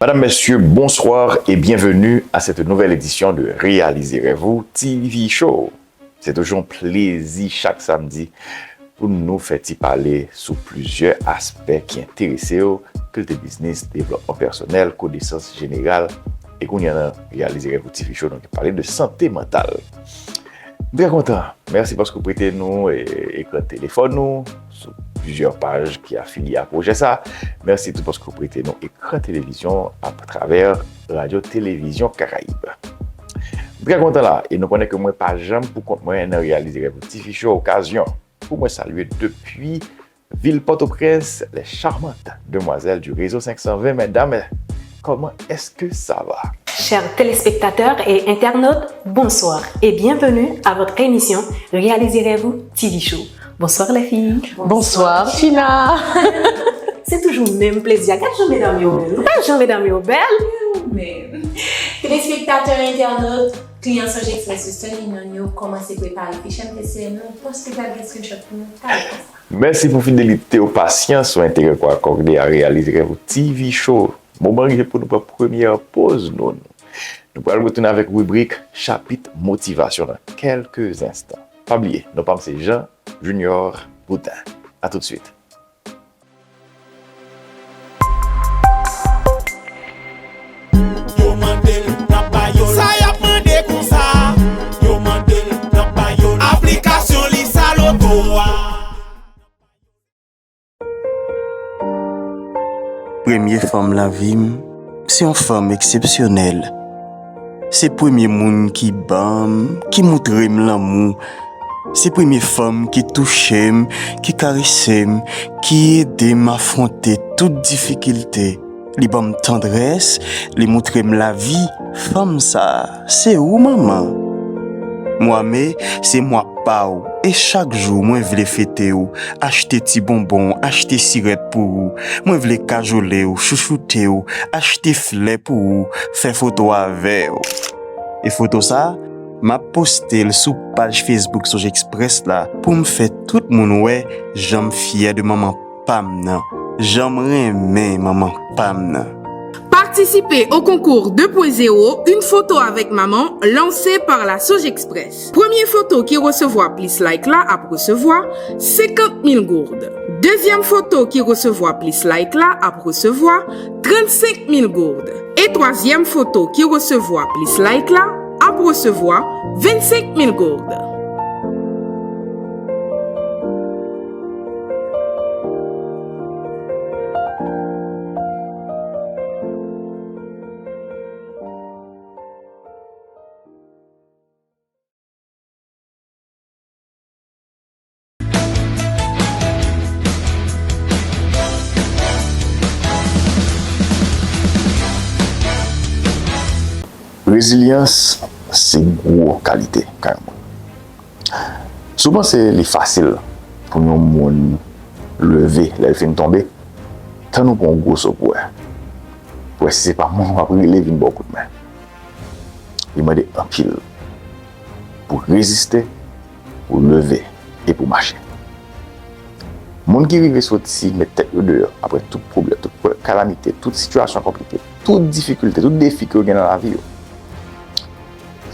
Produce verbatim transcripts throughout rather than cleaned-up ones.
Madame, Messieurs, bonsoir et bienvenue à cette nouvelle édition de Réalisez Rêve Ou T V Show. Se toujou yon plezi chak samdi pou nou fè ti pale sou plizyè aspè ki enterese w, ke l te biznis, devlòpman pèsonèl, konesans jeneral. E kounye a nan Réalisez Rêve Ou T V Show, nou pale de sante mantal. M trè kontan. Mèsi paske w prete nou, e, ekran telefòn ou sou plizyè paj ki afilye a pwojè sa. Mèsi tou paske w prete nou ekran televizyon atravè Radyo Televizyon Karayib. M trè kontan la, e nou konnen ke mwen pa janm pou kont mwen nan Réalisez Rêve Ou T V Show. Okazyon pou mwen salye depi vil Pòtoprens, les charmantes demoiselles du réseau cinq cent vingt. Mesdames, comment est-ce que ça va? Chers téléspectateurs et internautes, bonsoir et bienvenue à votre émission Réalisez Rêve Ou T V Show. Bonsoir les filles. Bonsoir, Tina. Se toujou menm plezi a. Gad jan medam yo bèl. Gad jan medam yo bèl. Men, telespektatè, entènot, kliyan Sonj Express Western Union yo kòmanse prepare fiche M T C N yo, paske pral gen screenshot pou nou talè konsa. Mèsi pou fidelite w, pasyans w, enterè w akòde a Réalisez Rêve Ou T V Show. Moman rive pou nou pran premyè poz nou. Nou pral retounen avèk ribrik Chapit Motivasyon nan kèlke enstan. Pa bliye, non pa m se Jean Junior Boutin. A tout de suite. Yo mande l, n ap ba yo l. Sa y ap mande konsa? Yo mande l, n ap ba yo l. Aplikasyon li sa loto a. Premye fanm lavi m, se yon fanm eksepsyonèl. Se premye moun ki ban m, ki moutre m lanmou. Se premye fanm ki touche m, ki karese m, ki ede m afwonte tout difikilte. Li ban m tandrès, li moutre m lavi. Fanm sa a, se ou, manman. Mwa me, se mwa pa w, e chak jou mwen vle fete w, achte ti bonbon, achte sirèt pou ou. Mwen vle kajole w, chouchoute w, achte flè pou ou, fè foto avè w. E foto sa, m ap poste l sou paj Facebook Sonj Express la pou m fè tout moun wè jan m fyè de manman pa m nan. Jan m renmen manman pa m nan. Participez au concours deux point zéro, une photo avec maman, lancé par la Sonj Express. Premye foto ki resevwa plis like la ap resevwa senkant mil goud. Dezyèm foto ki resevwa plis like la ap resevwa trannsenk mil goud. E twazyèm foto ki resevwa plis like la ap resevwa vennsenk mil goud. Rezilyans se gwo kalite kay yon moun. Si w panse li fasil pou yon moun leve lè l fin tonbe, tann ou pran yon gwo so pou wè. Pou wè si se pa moun w ap rele vin ba w kout men. Li mande anpil pou reziste, pou leve e pou mache. Moun ki rive soti met tèt yo deyò apre tout pwoblèm, tout kalamite, tout sitiyasyon konplike, tout difikilte, tout defi ke yo gen nan lavi yo,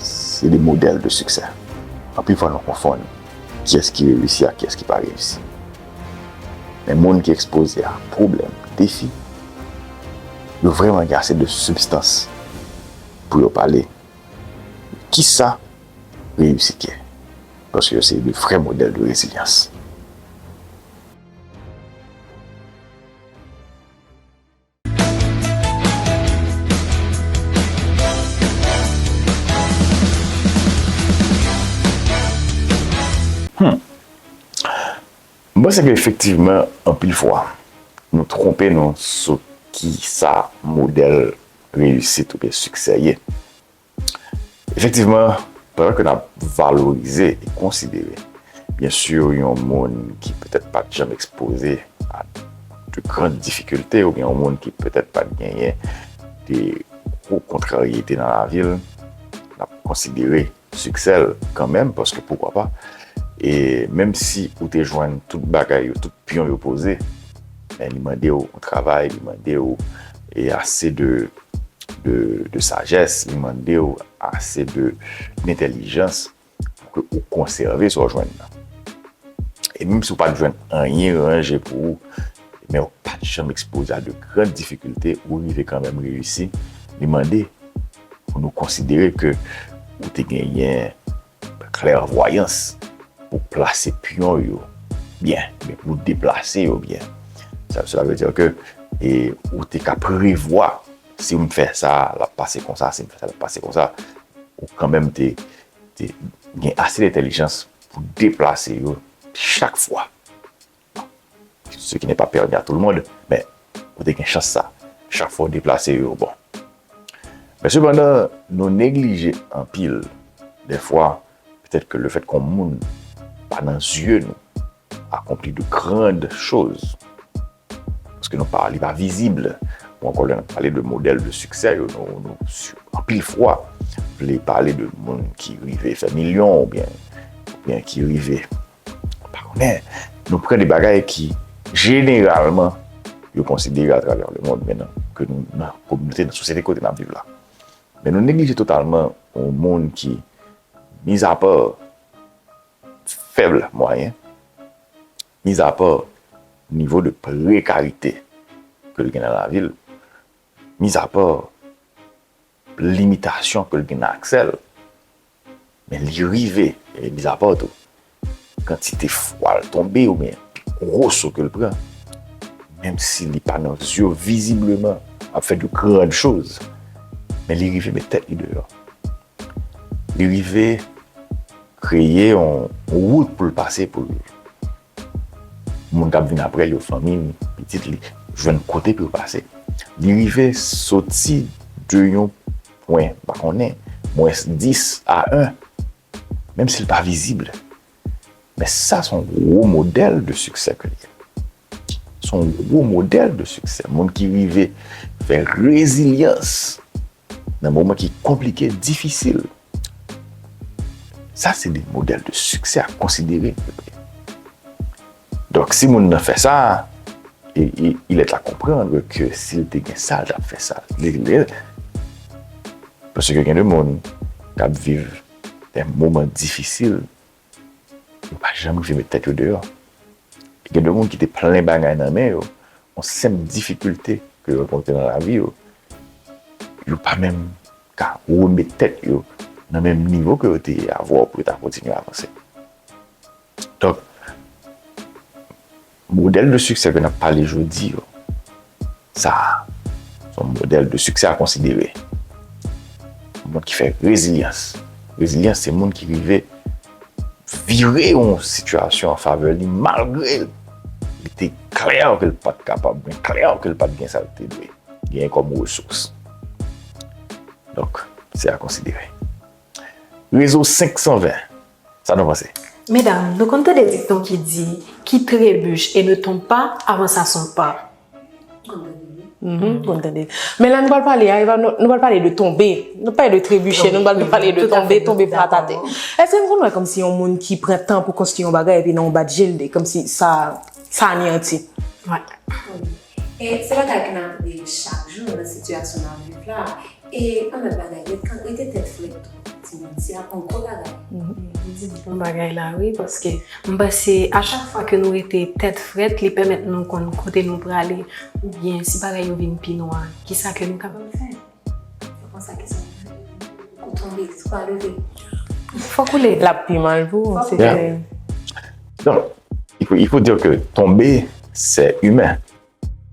se de modèl de siksè. Anpil fwa nou konfonn kiyès ki reyisi ak kiyès ki pa reyisi. Men moun ki ekspoze a pwoblèm, defi, yo vrèman gen ase de sibstans pou yo pale kisa reyisi ye. Paske yo se de vrè modèl de rezilyans. Hmm. M panse ke efektivman, anpil fwa, nou twonpe nou sou kisa modèl reyisit oubyen siksè ye. Efektivman, pandan ke n ap valorize e konsidere, byen si, yon moun ki petèt pa t janm ekspoze a de grann difikilte, oubyen yon moun ki petèt pa t genyen de gwo kontraryete nan lavi l, n ap konsidere siksè l kanmenm, paske poukwa pa, e menm si ou te jwenn tout bagay yo, tout pyon yo poze, men li mande w yon travay, li mande w, e ase de, de, de sajès, li mande w ase de, d'entèlijans pou ke ou konsève sa w jwenn nan. E menm si w pa t jwenn anyen ranje pou ou, men w pa t janm ekspoze a de gran difikilte, ou rive kanmenm reyisi, li mande pou nou konsidere ke ou te genyen klèvwayans pou plase pyon yo byen, men pou deplase yo byen. Sa, cela veut dire que e, ou te ka prevwa, si m fè sa, l ap pase konsa, si m fè sa, l ap pase konsa. Ou kanmenm te, te gen ase d'entèlijans pou deplase yo chak fwa. Ce qui n'est pas permis à tout le monde, men ou te gen chans sa. Chak fwa w deplase yo, bon. Men sepandan, nou neglije anpil, dèfwa, petèt ke lefèt ke yon moun pa nan zye nou, akonpli de grandes choses, paske nou pa, li pa vizib. Ou ankò lè n ap pale de modèl de siksè yo, nou, nou, anpil fwa, vle pale de moun ki rive fè milyon oubyen, oubyen ki rive, pa konnen, nou pran de bagay ki, jeneralman, yo konsidere atravè le mond, men nan, ke nou, nan kominote, nan sosyete kote n ap viv la. Men nou neglije totalman yon moun ki, mizapa fèb mwayen, mizapa nivo de prekarite ke l gen nan lavi l, mizapa limitasyon ke l gen nan aksè l, men li rive, e mizapa tou, kantite fwa l tonbe oubyen pi gwo so ke l pran, menm si li pa nan zye w vizibleman ap fè de grandes choses, men li rive met tèt li deyò. Li rive kreye yon, yon wout pou l pase pou l, moun k ap vin apre l yo, fanmi l, pitit li, jwenn kote pou yo pase. Li rive soti de yon pwen, m pa konnen, mwens dis a en, menm si l pa vizib. Men sa se yon gwo modèl de siksè ke l ye. Se yon gwo modèl de siksè. Moun ki rive fè rezilyans nan moman ki konplike, difisil. Sa se de modèl de siksè a konsidere. Donk, si moun nan fè sa, e, e, il est à comprendre que si l te gen sa, l t ap fè sa. Li, li, paske gen de moun k ap viv de moman difisil, yo pa janm rive met tèt yo deyò. Gen de moun ki te plen bagay nan men yo, yon senp difikilte ke yo rankontre nan lavi yo, yo pa menm ka remet tèt yo nan menm nivo ke yo te ye avan pou yo ta kontinye avanse. Donk, modèl de siksè ke n ap pale jodi yo, sa a, se yon modèl de siksè a konsidere. Yon moun ki fè rezilyans. Rezilyans, se moun ki rive vire yon sitiyasyon an favè li, malgre li te klè ke l pa t kapab, men klè ke l pa t gen sa l te dwe genyen kòm resous. Donk, se a konsidere. Rezo senk san ven, sa nou panse? Medam, nou konn tande dikton ki di, qui trébuche et ne tombe pas avanse à son pas. Mhm, konn tande. Men la nou pral pale, a, nou, nou pral pale de tonbe. Nou pale de trebiche, nou pral pale de tonbe, tonbe flat atè. Èske nou konn wè kòmsi yon moun ki pran tan pou konstwi yon bagay epi nan yon bat je l, kòmsi sa, sa aneyanti? Wi. E se bagay ke n ap viv chak jou nan sitiyasyon n ap viv la. E anlòt bagay, ret kan, rete tèt frèt tou. Timoun, se ap yon gwo bagay. Mhm. Ou di bon bagay la, wi, paske m panse a chak fwa ke nou rete tèt frèt, li pèmèt nou konn kote nou prale, oubyen si bagay yo vin pi nwa, kisa ke nou kapab fè? Fòk konsa, kisa ou fè? Ou tonbe, ou pa leve. Fòk ou leve. L ap pi mal pou ou, se vre. Donc, il faut, il faut dire que tomber, c'est humain.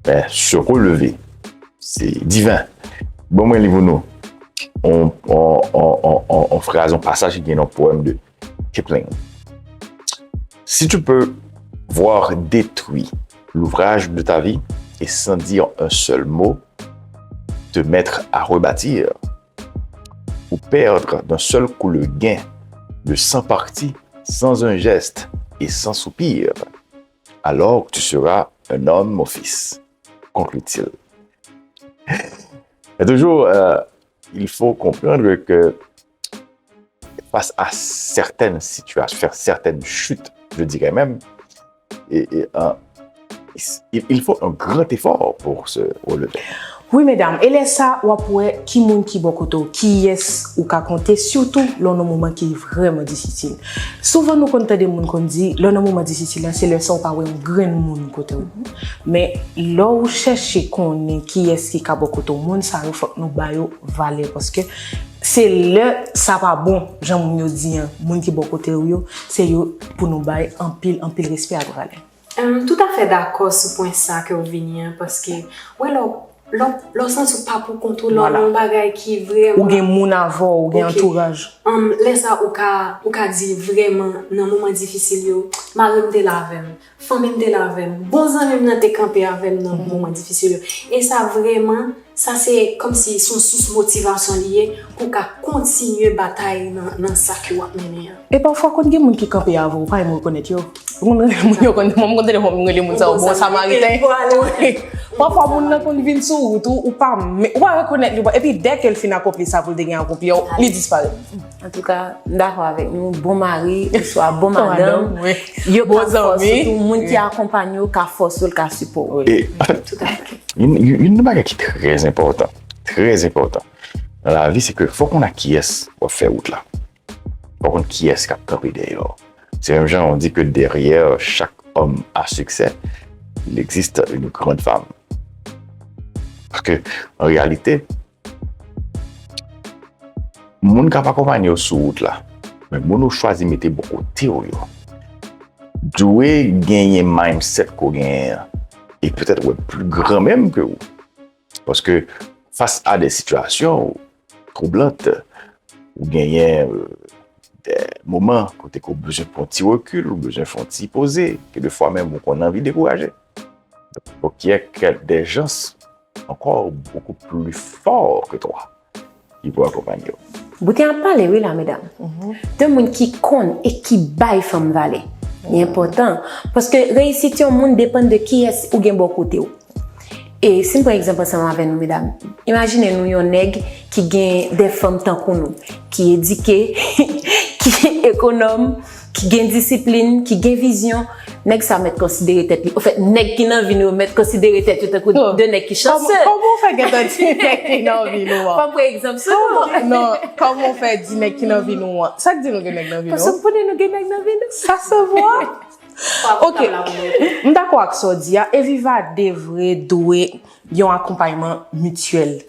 Men se relever, se diven. Bon, mwen li pou nou on, on, on, on, on, on fraz, on pasaj ki gen nan powèm de Kipling. Si tu peux voir détruit l'ouvrage de ta vie et sans dire un seul mot, te mettre à rebâtir, ou perdre d'un seul coup le gain de cent parties sans un geste et sans soupir, alors tu seras un homme, mon fils, conclut-il. Et toujours, euh, il faut comprendre que face à certaines situations, faire certaines chutes, je dirais même, et, et, euh, il, il faut un grand effort pour se relever. Wi, medam, e lè sa, w ap wè ki moun ki bò kote w, kiyès ou ka konte, sitou lè w nan moman ki vrèman difisil. Souvan, nou konn tande moun konn di, lè w nan moman difisil la, se lè sa w pa wè yon grenn moun kote w. Men, lè w chèche konnen kiyès ki ka bò kote w, moun sa yo, fòk nou ba yo valè, paske se lè sa pa bon, jan moun yo di an, moun ki bò kote w yo, se yo pou nou bay anpil, anpil respè ak valè. M toutafè dakò sou pwen sa ke w vini an, paske, wè, lè w, lè w, lè w santi w pa pou kont ou, lè w nan yon bagay ki vrèman. Ou gen moun avè w, ou gen antouraj. Lè sa, ou ka, ou ka di vrèman, nan moman difisil yo, mari m te la avè m, fanmi m te la avè m, bon zanmi m nan te kanpe avè m nan moman difisil yo. E sa vrèman, sa se kòmsi se yon sous motivasyon li ye pou w ka kontinye batay nan, nan sa ke w ap mennen an. E pafwa, konn gen moun ki kanpe avè w, ou pa menm rekonèt yo. Ou konn rele moun yo, konn, mwen, m konn telefòn, m rele moun sa yo, bon samariten. Pafwa, moun nan konn vin sou wout ou, ou pa, ou pa rekonèt li, epi dèke l fin akonpli sa pou l te gen akonpli an, li disparèt. Antouka, m dakò avèk nou, bon mari, oswa bon madanm, yo ka fòs ou tou, moun ki akonpanye w ka fòs ou, l ka sipò w. E, anfèt, youn, youn, youn nan bagay ki trè enpòtan, trè enpòtan nan lavi, se ke fòk ou konn ak kiyès w ap fè wout la. Fòk ou konn kiyès k ap kanpe dèyè w. Se menm jan on dit que derrière chaque homme à succès, il existe une grande femme. Paske, an reyalite, moun k ap akonpanye w sou wout la, men moun ou chwazi mete bò kote w yo, dwe genyen mindset ke w genyen an, e petèt wè pli gran menm ke w. Paske, fas a de sitiyasyon twoublant, ou genyen, euh, de moman kote ke w bezwen pran ti rekil, ou bezwen fè yon ti poze, ke defwa menm ou konn anvi dekouraje. Donk, fòk gen kèk de jan ankò bokou pli fò ke twa ki pou akonpanye w. Bouton ap pale wi la, medam. De moun ki konn e ki bay fanm valè. Li enpòtan. Paske reyisit yon moun depann de kiyès ou gen bò kote w. E si m pran egzanp ansanm avè nou, medam, imajine nou yon nèg ki gen de fanm tankou nou, ki edike, ki ekonòm, ki gen disiplin, ki gen vizyon, nèg sa mèt konsidere tèt li. Anfèt, nèg ki nan vi nou yo mèt konsidere tèt yo tankou de nèg ki chanse. Kòman w fè gentan di nèg ki nan vi nou an? Fò m pran egzanp sou nou. Non, kòman w fè di nèg ki nan vi nou an? Sa k di nou gen nèg nan vi nou? Paske m konnen nou gen nèg nan vi nou. Sa se vre. Ok, m dakò ak sa w di a, e Viva devre dwe yon akonpayman mityèl.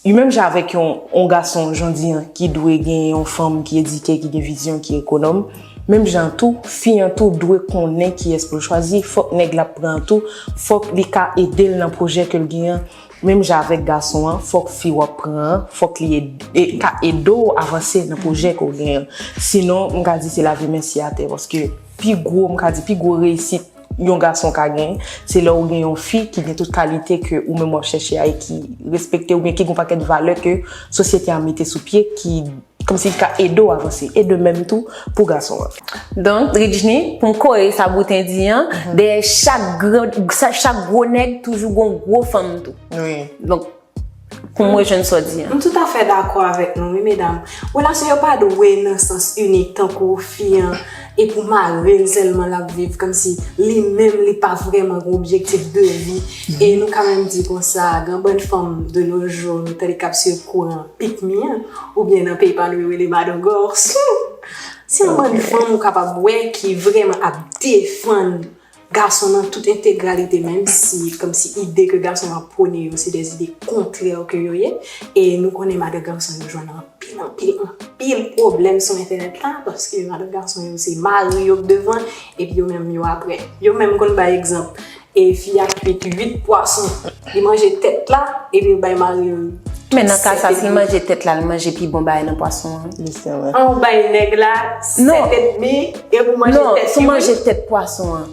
Menm jan avèk yon, yon gason, jan w di an, ki dwe gen yon fanm ki edike, ki gen vizyon, ki ekonòm, menm jan an tou, fi an tou dwe konnen kiyès pou l chwazi. Fòk nèg l ap pran an tou, fòk li ka ede l nan pwojè ke l gen an. Menm jan avèk gason an, fòk fi w ap pran an, fòk li ed, e, ka ede w avanse nan pwojè ke w gen an. Sinon, m ka di se lave men sye atè, paske pi gwo, m ka di, pi gwo reyisit yon gason ka gen, se lè w gen yon fi ki gen tout kalite ke ou menm w ap chèche a e ki respekte w, oubyen ki gen yon pakèt valè ke sosyete a mete sou pye, ki kòmsi li ka ede w avanse. E de menm tou pou gason an. Donk, Ridjni, pou m kore sa Bouton di an, dèyè chak gwo, chak gwo nèg, toujou gon gwo fanm tou. Wi. Donk, pou mwen jwenn sa w di an. M toutafè dakò avèk nou, wi, medam. Relasyon yo pa dwe nan sans inik, tankou fi an, e pou mari l sèlman l ap viv, kòmsi li menm, li pa vrèman gen objektif de vi. E nou ka menm di konsa, gen bann fanm de nos jours, nou tande k ap swiv kouran pick me an, oubyen nan peyi pa nou, yo rele madan gason. Se yon bann fanm ou kapab wè ki vrèman ap defann gason nan tout entegralite, menm si, kòmsi, ide ke gason an pwone yo, se de ide kontrè ke yo ye. E nou konnen madan gason yo jwenn anpil, anpil, anpil pwoblèm sou entènèt la, paske madan gason yo, se mari yo k devan, epi yo menm yo aprè. Yo menm konn bay egzanp. E fi a kwit uit pwason, li manje tèt la, epi l bay mari l. Men nan ka sa, si l manje tèt la, li manje pi bon bagay nan pwason an. An, ou bay nèg la sèt edmi, epi w manje tèt li. Non, si w manje tèt pwason an,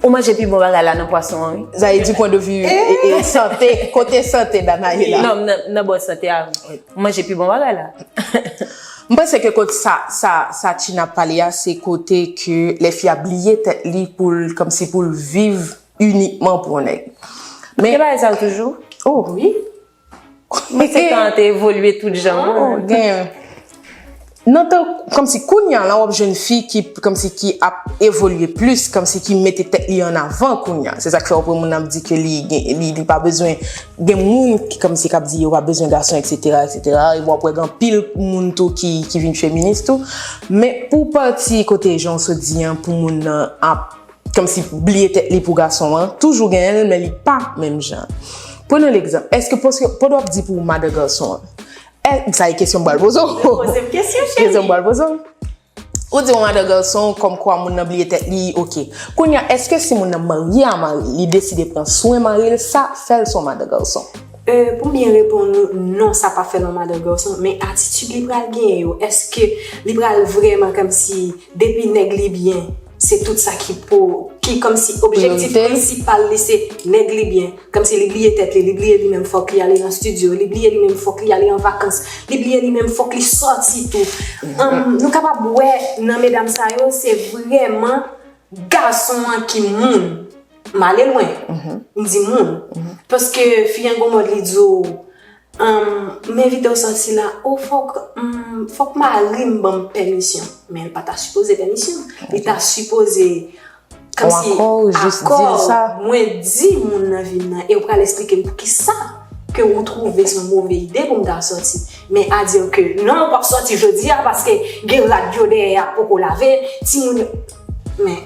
ou manje pi bon bagay la nan pwason an, wi. Sa e di pwen de vi sante, kote sante Dana ye la. Non, nan bò sante a, wi. Ou manje pi bon bagay la. M panse ke kote sa, sa, sa China ap pale a, se kote ke lè fi a bliye tèt li pou l, kòmsi pou l viv inikman pou yon nèg. Men. Gen bagay sa yo toujou? Oh. Wi. Men se tan an te evolye tout jan. Oh, gen. Nan tan, kòmsi kounye a la, w ap jwenn fi ki, kòmsi ki ap evolye plis, kòmsi ki mete tèt li an avan kounye a. Se sa k fè w ap wè moun ap di ke li gen, li, li pa bezwen gen moun ki, kòmsi k ap di yo pa bezwen gason, et cetera, et cetera. E w ap wè gen anpil moun tou ki, ki vin feminis tou. Men pou pati kote jan w sot di an, pou moun nan ap kòmsi bliye tèt li pou gason an, toujou genyen l, men li pa menm jan. Pran yon egzanp, èske paske, pandan w ap di pou madan gason an, è, sa e kesyon m pral poze w. Poze m kesyon, cheri. Kesyon m pral poze w. Ou di yon madan gason, kòmkwa moun nan bliye tèt li, oke. Kounye a, èske si moun nan marye a mari, li deside pran swen mari l, sa fè l se yon madan gason? Euh, pou m byen reponn ou, non, sa pa fè l yon madan gason, men atitid li pral genyen yo, èske li pral vrèman kòmsi depi nèg li byen, se tout sa ki pou, ki kòmsi objektif prensipal li se nèg li byen. Kòmsi li bliye tèt li, li bliye li menm fòk li ale nan studio, li bliye li menm fòk li ale an vakans, li bliye li menm fòk li sòti tou. Um, nou kapab wè nan medam sa yo, se vrèman gason an ki moun. M ale lwen, m di moun. Paske fi an gon mòd li di w, um, m envite w sòti la, o fòk, um, fòk mari m ban m pèmisyon. Men l pa ta sipoze pèmisyon. Li ta sipoze kòmsi akò, mwen di moun nan vin nan, e w pral eksplike m poukisa ke ou twouve se yon move ide pou m ta sòti. Men a di ke non, ou p ap sòti jodi a paske gen rad yo dèyè a poko lave, timoun yo. Men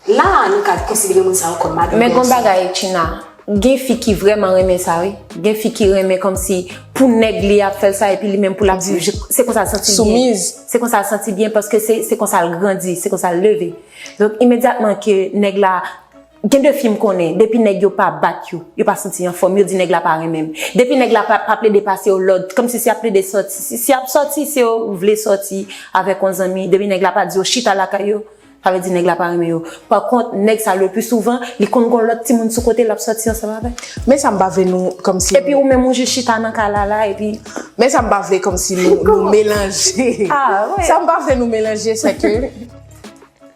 la a, nou ka konsidere moun sa yo kòm madan gason. Men gon bagay, China, gen fi ki vrèman renmen sa wi. Gen fi ki renmen kòmsi pou nèg li ap fè l sa epi li menm pou l ap viv. Se konsa l santi l byen. Se konsa l santi l byen paske se, se konsa l grandi, se konsa l leve. Donk, imedyatman ke nèg la, gen de fi m konnen, depi nèg yo pa bat yo, yo pa santi yo anfòm, yo di nèg la pa renmen m. Depi nèg la pa, pa plede pase yo lòd, kòmsi si y ap plede sòti, si, si y ap sòti, se yo vle sòti avèk yon zanmi, depi nèg la pa di yo chita lakay yo, sa vle di nèg la pa renmen yo. Pa kont, nèg sa le pli souvan, li konn gon lòt timoun sou kote l ap sòti ansanm avèk. Men sa m pa vle nou kòmsi. Epi ou menm ou jis chita nan kay la la, epi. Men sa m pa vle kòmsi nou, nou melanje. Sa m pa vle nou melanje, se ke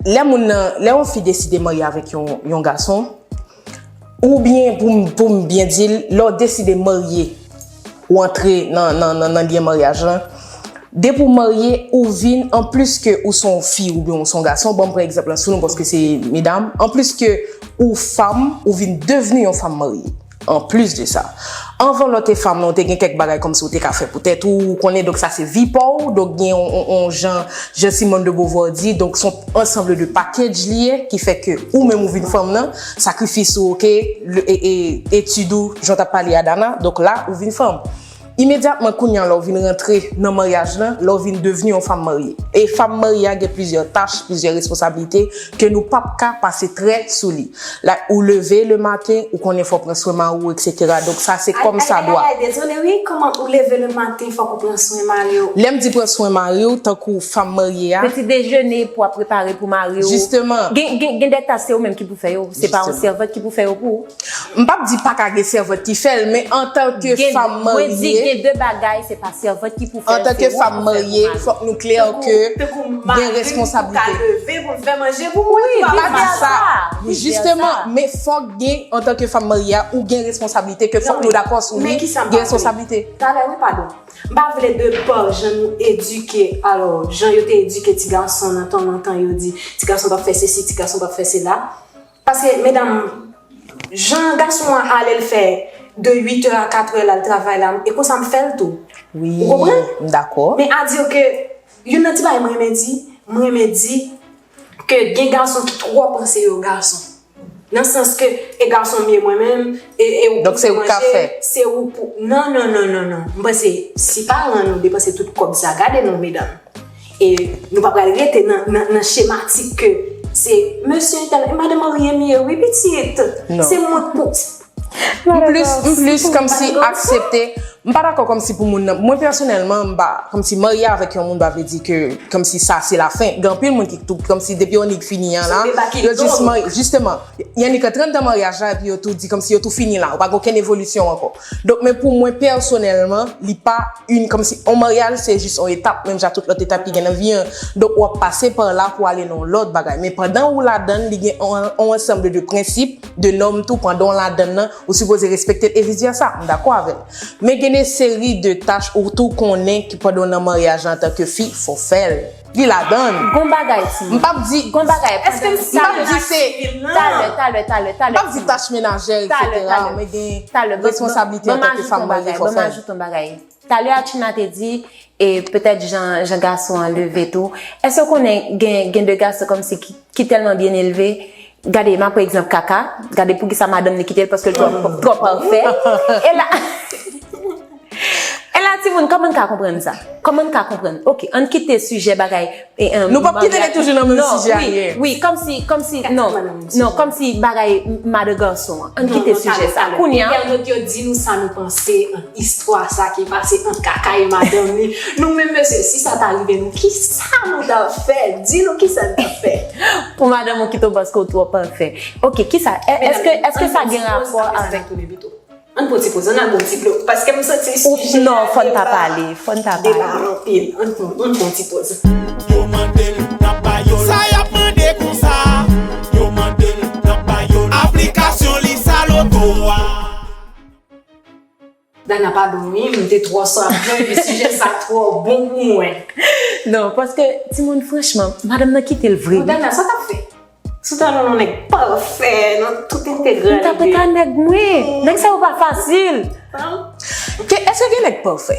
lè moun nan, lè yon fi deside marye avèk yon, yon gason, oubyen pou m, pou m byen di l, lè w deside marye, ou antre nan, nan, nan, nan lyen maryaj lan, depi w marye, ou vin, anplis ke ou se yon fi oubyen ou se yon gason, ban m pran egzanp lan sou nou paske se medam, anplis ke ou fanm, ou vin devni yon fanm marye. Anplis de sa, anvan lè w te fanm nan, ou te gen kèk bagay kòmsi ou te ka fè pou tèt ou, ou konnen, donk sa se vi pa w, donk gen yon, yon, yon jan, jan Simone de Beauvoir di, donk se yon ensemble de package li ye, ki fè ke ou menm ou vin fanm nan, sakrifis ou, oke, e, e, etid ou, jan w t ap pale a Dana, donk la, ou vin fanm. Imedyatman kounye a lè w vin rantre nan maryaj lan, lè w vin devni yon fanm marye. E fanm marye a gen plizyè tach, plizyè responsablite ke nou p ap ka pase trè sou li. Like, ou leve le maten, ou konnen fò w pran swen mari w, et cetera. Donk sa se kòm sa dwa. Ay, ay, ay, dezole wi, kòman ou leve le maten fòk ou pran swen mari w? Lè m di pran swen mari w, tankou fanm marye a. Peti dejene pou w ap prepare pou mari w. Jisteman. Gen, gen, gen de tach se ou menm ki pou fè yo. Se pa yon sèvant ki pou fè yo pou ou. M p ap di pa ka gen sèvant ki fè l, men antanke fanm marye. Mwen di gen de bagay, se pa sèvant ki pou fè l, se ou pou fè l pou mari w. Antanke fanm marye, fòk nou klè ke gen responsablite. Tankou mari m pou ka leve, pou l fè manje pou mwen. Wi, vice versa. Jisteman, men fòk gen, antanke fanm marye a, ou gen responsablite ke fòk nou dakò sou li, gen responsablite. Talè wi, padon. M pa vle de pa jan nou edike, alò, jan yo te edike ti gason nan tan lontan, yo di, ti gason p ap fè sesi, ti gason p ap fè sela. Paske, medam, jan gason an ale l fè de uit è a kat è l al travay la, e konsa m fè l tou. Ou konprann? Wi, m dakò. Men a di ke youn nan ti bagay m renmen di, m renmen di ke gen gason ki twò panse yo gason. Nan sans ke e gason m ye mwen menm, e, e ou pou fè manje, se ou pou. Non, non, non, non, non. M panse, si paran nou depanse tout kòb sa, gade nou, medam. E nou pa pral rete nan, nan, nan chematik ke se mesye entèl, e madan marye m ye, wi pitit. Se mwen k pou. M plis, m plis kòmsi aksepte, m pa dakò kòmsi pou moun nan. Mwen pèsonèlman, m pa, kòmsi marye avèk yon moun pa vle di ke, kòmsi sa se lafen. Gen anpil moun ki tou, kòmsi depi yon nèg fini an la, yo jis marye. Jisteman, y annik an trant tan maryaj la, epi yo tou di kòmsi yo tou fini la, ou pa gen okenn evolisyon ankò. Donk, men pou mwen pèsonèlman, li pa yon, kòmsi yon maryaj se jis yon etap, menm jan tout lòt etap ki gen nan vi an. Donk, w ap pase pa la pou ale nan yon lòt bagay. Men pandan ou ladan l, li gen yon, yon ansanm de prensip, de nòm tou, pandan w ladan l nan, ou sipoze respekte l e vice versa. M dakò avè l. Men Une série de tâches ou tou konnen ki pandan w nan maryaj la antanke fi, fò w fè l. Li ladan l. Gon bagay, timoun. M p ap di. Gon bagay. Èske m M p ap di se. Talè, talè, talè, talè. M p ap di tach menajè, Talè, etsetera. Talè. Men gen responsabilite antanke fanm marye, fò Ban m fè. Ajoute yon bagay. Ban m ajoute yon bagay. Talè a China te di, e petèt jan, jan gason an leve tou. Èske w konnen gen, gen de gason kòmsi ki, ki tèlman byen elve? Gade, m ap pran egzanp Kaka. Gade poukisa madanm li kite l, paske l twò, twò pafè. E la. E la, timoun, kòman n ka konprann sa? Kòman n ka konprann? Ok, ann kite sijè bagay. Nou p ap kite li toujou nan menm sijè a ye. Wi, kòmsi, kòmsi, non, non, kòmsi bagay madan gason an. Ann kite sijè sa. Kounye a. Entènot yo di nou sa nou panse ant istwa sa ki pase ant Kaka e madanm li. Nou menm mesye, si sa ta rive nou, kisa nou ta fè? Di nou kisa n ta fè. Pou madanm ou kite w paske w twò pafè. Ok, kisa? Èske, èske sa gen rapò avèk. Ann pran ti poz, ann al pran ti dlo. Paske m santi sijè. Non, fò n ta pale, fò n ta pale. Anpil. Ann pran, ann pran ti poz. Yo mande l, n ap ba yo l. Sa y ap mande konsa? Yo mande l, n ap ba yo l. Aplikasyon li sa loto a. Dana, padon wi, m te twò sòt, men sijè sa twò bon pou mwen. Non, paske, timoun, franchman, madanm nan kite l vre. Dana, sa t ap fè? Sou talon nou nèg pafè nan tout entegralite. M t ap rete a nèg mwen. Nèg sa yo pa fasil. Ke èske gen nèg pafè?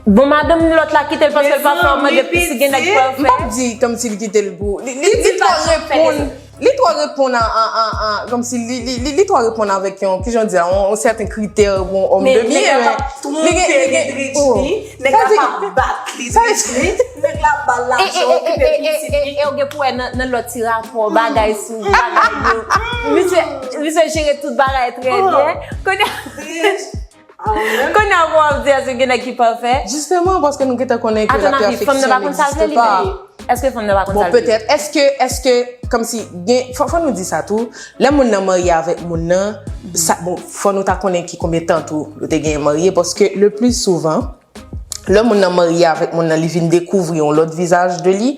Bon, madanm lòt la kite l paske l pafè, mande si gen nèg pafè. M p ap di kòmsi l kite l pou. Li, li, li twò reponn. Li twò reponn a, a, a, a kòmsi li, li, li, li twò reponn avèk yon, kijan w di a, yon, yon sèten kritè, yon òm de byen, men. Li gen, li gen, oh. Nèg la pa bat li, li, nèg la ba l lajan, okipe pitit li. E w gen pou wè nan, nan lòt ti rapò, bagay sou bagay yo. Misye, misye jere tout bagay trè byen. Kounye Kounye a pou w ap di èske gen nèg ki pafè? Jisteman, paske nou gentan konnen ke la perfection n'existe pas. Èske fanm nan pa konn sa l vle? Èske fanm nan pa konn sa l vle? Bon, petèt. Èske, èske, kòmsi, gen, fò, fò nou di sa tou. Lè moun nan marye avèk moun nan, sa, bon, fò nou ta konnen ki konbyen tan tou yo te genyen marye, paske le plus souvent, lè moun nan marye avèk moun nan, li vin dekouvri yon lòt vizaj de li,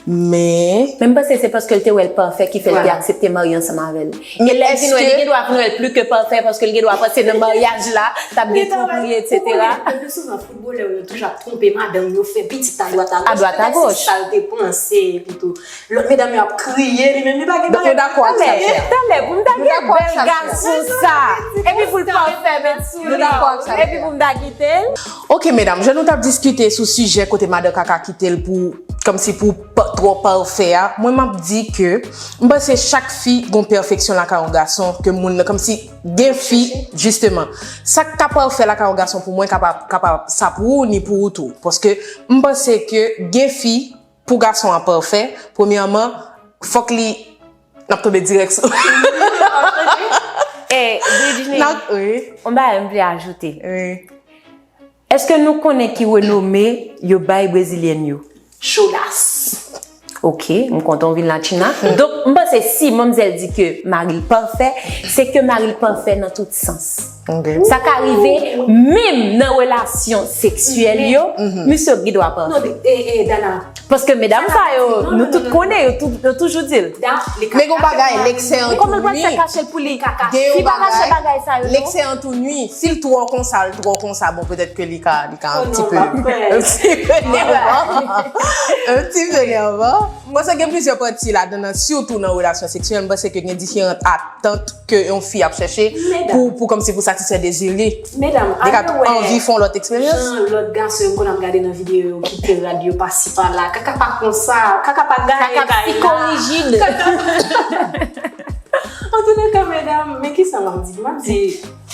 men. Men m panse se paske l te wè l pafè ki fè l te aksepte marye ansanm avè l. E lè l vin wè, li gen dwa vin wè l pli ke pafè paske l gen dwa panse nan maryaj la, t ap gen twonpri, etsetera. Le plus souvent, foutbolè yo toujou ap twonpe madanm yo, fè pitit adwat agoch. Adwat agoch. Se sa l te panse, epi tou. Lòt medam yo ap kriye, li menm li pa gen bagay. Yo dakò ak sa l fè. Talè, pou m ta gen bèl gason sa. Epi pou l pafè, met sou li. Epi pou m ta kite l. Ok, medam, jan nou t ap diskite sou sijè kote madan Kaka kite l pou, kòmsi pou twò pafè a, mwen m ap di ke m panse chak fi gon pèfeksyon lakay yon gason ke moun nan, kòmsi gen fi, jisteman. Sa k ka pafè lakay yon gason pou mwen, ka pa, ka pa sa pou ou, ni pou ou tou. Paske m panse ke gen fi, pou gason an pafè, premyèman, fòk li, n ap tonbe dirèk sou. E, Bridgine, yon bagay m vle ajoute. Èske nou konnen ki renome yo bay brezilyèn yo? Chodas. Ok, m kontan w vin la, China. Donk, m panse si manmzèl di ke mari l pafè, se ke mari l pafè nan tout sans. Sa ka rive menm nan relasyon seksyèl yo, misye gen dwa pafè. Paske medam sa yo, nou tout konnen, yo toujou di l. Men gon bagay, l'excès en tout nuit. Kòman l pral fè kache l pou li? Li pa kache bagay sa yo, non. L'excès en tout nuit. Si l twò konsa, l twò konsa, bon, petèt ke li ka, li ka un petit peu, un petit peu nèvan. Un petit peu nèvan. M panse gen plizyè pati ladan nan, sitou nan relasyon seksyèl, m panse ke gen diferan atant ke yon fi ap chèche pou, pou kòmsi pou satisfè dezi li. Li ka anvi fè yon lòt eksperyans. Jan lòt gason yo m konn ap gade nan videyo yo, kite rad yo pasi pala. Kaka pa konsa, Kaka pa gaye kay la. Kaka psikorijid. Antouleka, medam, men kisa m ap di? M ap di,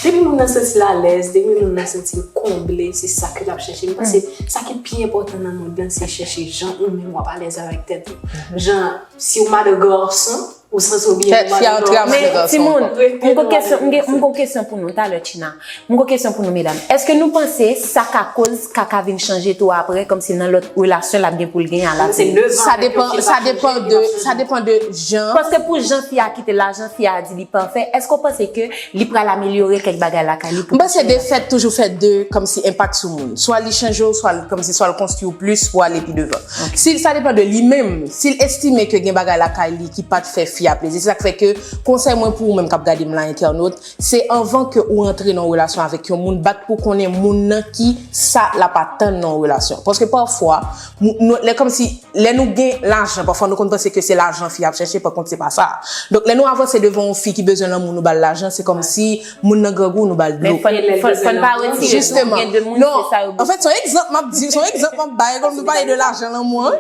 depi moun nan santi l alèz, depi moun nan santi l konble, se sa ke l ap chèche. M panse sa ki pi enpòtan nan mond lan, se chèche jan ou menm w ap alèz avèk tèt ou. Jan, si w madan gason, ou santi w byen, ou madan gason. Men, timoun, m gon kesyon, m gon kesyon pou nou talè, China. M gon kesyon pou nou, medam. Èske nou panse sa ka koz Kaka vin chanje tou apre, kòmsi nan lòt relasyon l ap gen pou l genyen a lavenir? Sa depann, sa depann de, sa depann de jan. Paske pou jan fi a kite l la, jan fi a di li pafè, èske w panse ke li pral amelyore kèk bagay lakay li pou... M panse defèt toujou fè de, kòmsi enpak sou moun. Swa li chanje w, swa l, kòmsi swa l konstwi w plis pou ale pi devan. Si sa depann de li menm, si l estime ke gen bagay lakay li ki pa t fè fi a plezi. Se sa k fè ke konsèy mwen pou ou menm k ap gade m la, entènot, se anvan ke ou antre nan yon relasyon avèk yon moun, bat pou konnen moun nan ki sa l ap atann nan yon relasyon. Paske pafwa, nou, lè kòmsi, lè nou gen lajan, pafwa nou konn panse ke se lajan fi ap chèche, pa kont se pa sa. Donk, lè nou avanse devan yon fi ki bezwen lanmou, nou ba l lajan, se kòmsi moun nan grangou, nou ba l dlo. Men fò n pa retire, gen de moun, se sa yo bezwen. Non, anfèt, se yon egzanp m ap di, se yon egzanp m ap bay, kòm nou pale de lajan, lanmou an.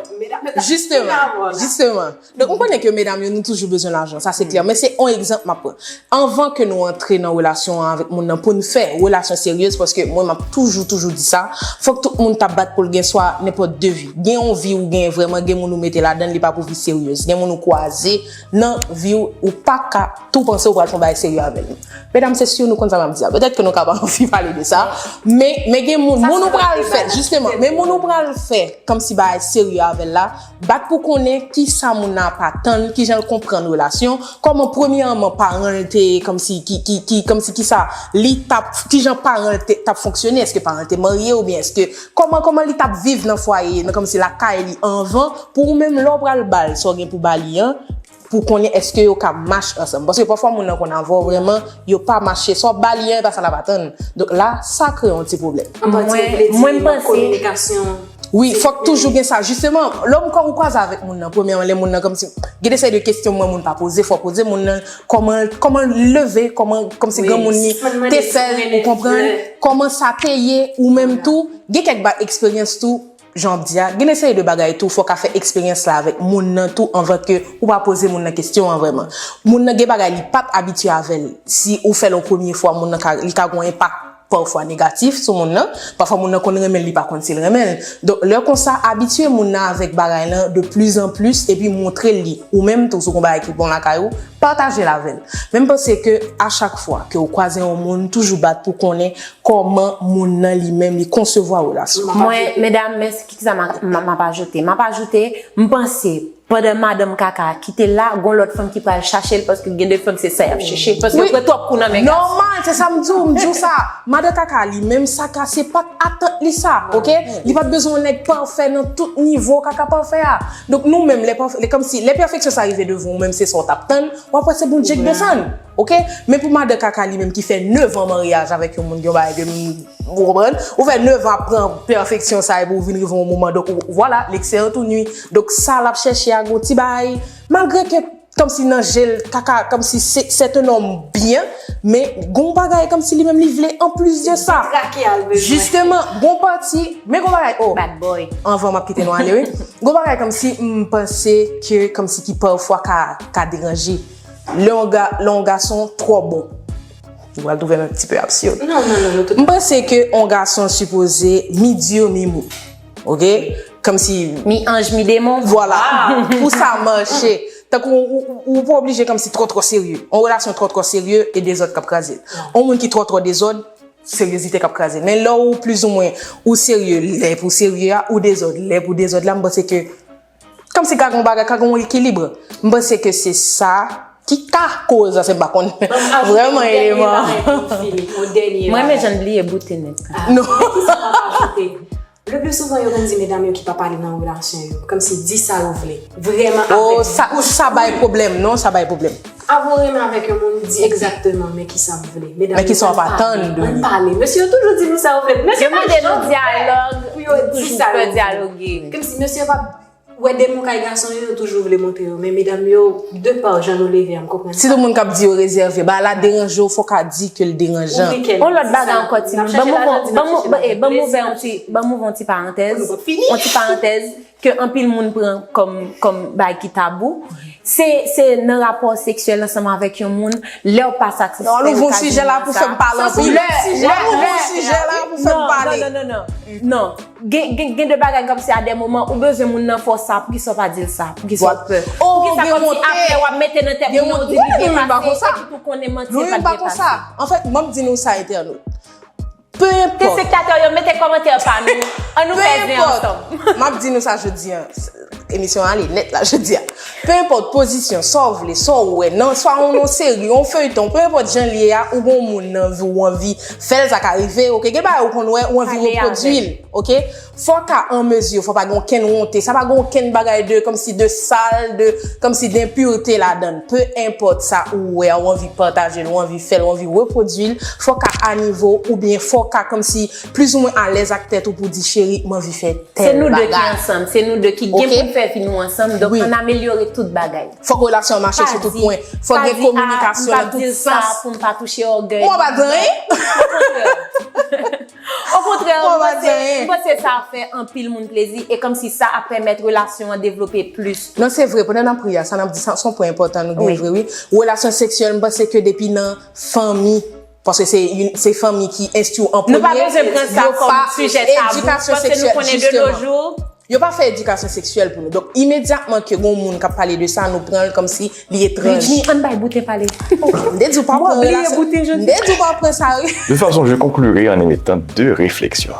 Jisteman, jisteman. Donk, m konnen ke medam yo, nou toujou bezwen lajan, sa se klè, men se yon egzanp m ap pran. Anvan ke nou antre nan relasyon an avèk moun nan, pou n fè relasyon seryez, paske mwen, m ap toujou, toujou di sa, fòk tout moun ta bat pou l gen swa nenpòt de vi. Gen yon vi ou gen vrèman, gen moun ou mete ladan l, li pa pou vi seryez. Gen moun ou kwaze nan vi w, ou pa ka tou panse ou pral fè yon bagay serye avè l. Medam, se si nou konn sa m ap di a. Petèt ke nou ka pa anvi pale de sa, men, men gen moun, moun ou pral fè, jisteman, men moun ou pral fè kòmsi bagay serye avè l la, bat pou konnen ki sa moun nan ap atann, ki jan l konprann relasyon, kòman premyèman paran l te, kòmsi, ki, ki, ki, kòmsi ki sa, li t ap, ki jan paran l te, t ap fonksyone, èske paran l te marye oubyen èske, kòman, kòman li t ap viv nan fwaye, nan kòmsi lakay li anvan, pou ou menm lè w pral ba l sa w gen pou ba li an, pou konnen èske yo ka match ansanm. Paske pafwa moun nan konn avè w vrèman, yo pa mache, sa w ba li an, e pa sa l ap atann. Donk la, sa kreye yon ti pwoblèm. An pati, ou vle di mank kominikasyon. Wi, fòk toujou gen sa. Jisteman, lè w kwa-, ou kwaze avèk moun nan, premyèman, lè moun nan kòmsi, gen de seri de kesyon mwen moun pa poze, fò poze moun nan, kòman, kòman l leve, kòman, kòmsi granmoun li te fè l, ou konprann, kòman sa te ye, ou menm tou, gen kèk ba eksperyans tou, jan w ap di a, gen de seri de bagay tou, fò w ka fè eksperyans la avèk moun nan tou anvan ke ou pa poze moun nan kesyon an vrèman. Moun nan gen bagay li pa t abitye avè l. Si ou fè l yon premye fwa, moun nan ka, li ka gen yon enpak pafwa negatif sou moun nan. Pafwa moun nan konn renmen l, li pa konn si l renmen l. Donk, lè konsa, abitye moun nan avèk bagay lan de plus en plus, epi montre l li. Ou menm tou, si w gen yon bagay ki bon lakay ou, pataje l avè l. Men m panse ke a chak fwa ke w kwaze yon moun, toujou bat pou konnen kòman moun nan li menm li konsevwa relasyon. Mwen, medam, mèsi, kisa m a, m a, m ap ajoute? M ap ajoute, m panse, pandan madanm kaka a kite l la, gon lòt fanm ki pral chache l, paske gen de fanm se sa y ap chèche, paske yo pran twòp kou nan men gason. Nòmal, se sa m di w, m di w sa. Madan kaka a li menm, sa ka, se pa t atant li sa, oke? Li pa t bezwen yon nèg pafè nan tout nivo kaka pafè a. Donk nou menm, lè pafè, lè kòmsi, lè pèfeksyon sa rive devan ou menm, se sa w t ap tann, w ap wè se Bondye k desann. Oke? Men pou madan kaka li menm ki fè nèf an maryaj avèk yon moun, gen yon bagay ke m, ou konprann? Ou fè nèf an ap pran pèfeksyon sa epi ou vin rive yon moman, donk, ou, vwala, l'excès est tout nuit. Donk, sa l ap chèche a, gon ti bagay, malgre ke, kòmsi nan je l, kaka, kòmsi se, c'est un homme bien, men gon bagay kòmsi li menm li vle an plis de sa. Jisteman, gon pati, men gon bagay, oh, anvan m ap kite nou ale, wi. Gon bagay kòmsi m panse ke, kòmsi ki pafwa ka, ka deranje. Lè yon ga-, lè yon gason twò bon. Ou pral twouve m un petit peu absurde. Non, non, non, non, tout. M panse ke yon gason sipoze mi dur, mi mou. Oke? Kòmsi mi anj, mi demon. Vwala. Pou sa mache. Tankou ou, ou, ou pa oblije kòmsi twò, twò serye. Yon relasyon twò, twò serye e dezòd k ap kraze l. Yon moun ki twò, twò dezòd, seryezite k ap kraze l. Men lè ou plizoumwen, ou serye lè pou serye a, ou dezòd lè pou dezòd la, m panse ke kòmsi ka gen yon bagay, ka gen yon ekilib. M panse ke se sa ki ka koz sa, se m pa konn vrèman eleman. Mwen, men jan l bliye boute nèt. Non. Le plus souvent, yo konn di medam yo ki pa pale nan relasyon yo, kòmsi di sa yo vle. Vrèman, oh, avèk sa, sa bay pwoblèm, non, sa bay pwoblèm. Avan w renmen avèk yon moun, di egzakteman men kisa w vle. Medam yo, men kisa w ap atann de li. Ann pale. Mesye yo toujou di nou sa yo vle. Mesye yo pa janm pè pou yo di sa yo vle. Kòmsi mesye yo pa wè de moun kay gason yo, yo toujou vle montre yo. Men medam yo, de pa jan nou leve a, m konprann sa. Sitou moun k ap di yo rezève, bagay la deranje w, fò w ka di ke l deranjan. Yon lòt bagay ankò, timoun. Ban m ouvè, ban m ouvè yon ti, ban m ouvè yon ti parantèz. Yon ti parantèz ke anpil moun pran kòm, kòm bagay ki tabou. Se, se nan rapò seksyèl ansanm avèk yon moun, lè w pa satisfè l, ou ka vin nan sa. Sa se yon lòt sijè. Lè w ouvri sijè la pou fè m pale. Non, non, non, non, non. Non. Gen, gen, gen de bagay kòmsi a de moman, ou bezwen moun nan fè w sa, poukisa w pa di l sa? Poukisa w pè? Poukisa kòmsi apre w ap mete nan tèt moun nan, ou di li byen pase, epi pou konnen manti l pa t byen pase? Anfèt, m ap di nou sa, entènot. Pe enpòt. Telespektatè yo, mete kòmantè pa nou. Ann nou fè zen ansanm. Pe enpòt. M ap di nou sa jodi a. Emisyon ale nèt la jodi a. Pe enpòt pozisyon, sa w vle, sa w wè, nan, swa yon, yon seri, yon feyton, pe enpòt jan l ye a, ou gon moun nan vi w, ou anvi fè l, sa ka rive, oke, gen bagay ou konn wè, ou anvi repwodui l, oke? Fò w ka an mezi, fò pa gen okenn wonte, sa pa gen okenn bagay de, kòmsi de sal, de, kòmsi de enpirte ladan l. Pe enpòt sa ou wè a, ou anvi pataje l, ou anvi fè l, ou anvi repwodui l, fò w ka a nivo, oubyen fò w ka kòmsi plizoumwen alèz ak tèt ou pou di, cheri, m anvi fè tèl bagay. Se nou de ki ansanm, se nou de ki gen pou n fè vi nou ansanm, donk ann amelyore tout bagay. Fòk relasyon an mache sou tout pwen. Fòk gen kominikasyon nan tout sans. Pou m pa touche ògèy. Mwen pa di anyen. Okontrè, m panse, m panse sa ap fè anpil moun plezi e kòmsi sa ap pèmèt relasyon an devlope plis tou. Non, se vre, pandan n ap ri a, sa n ap di, sa, se yon pwen enpòtan nou gen vre, wi. Relasyon seksyèl, m panse ke depi nan fanmi, paske se, se fanmi ki enstwi w an premye. Nou pa bezwen pran sa kòm sijè tabou, paske nou konnen de nos jours, yo pa fè edikasyon seksyèl pou nou. Donk, imedyatman ke gon moun k ap pale de sa, nou pran l kòmsi li etranj. Britney, ann bay bouten pale. M te di w pa pran la, m te di w pa pran sa, wi. De toute façon, je conclurai en émettant deux réflexions.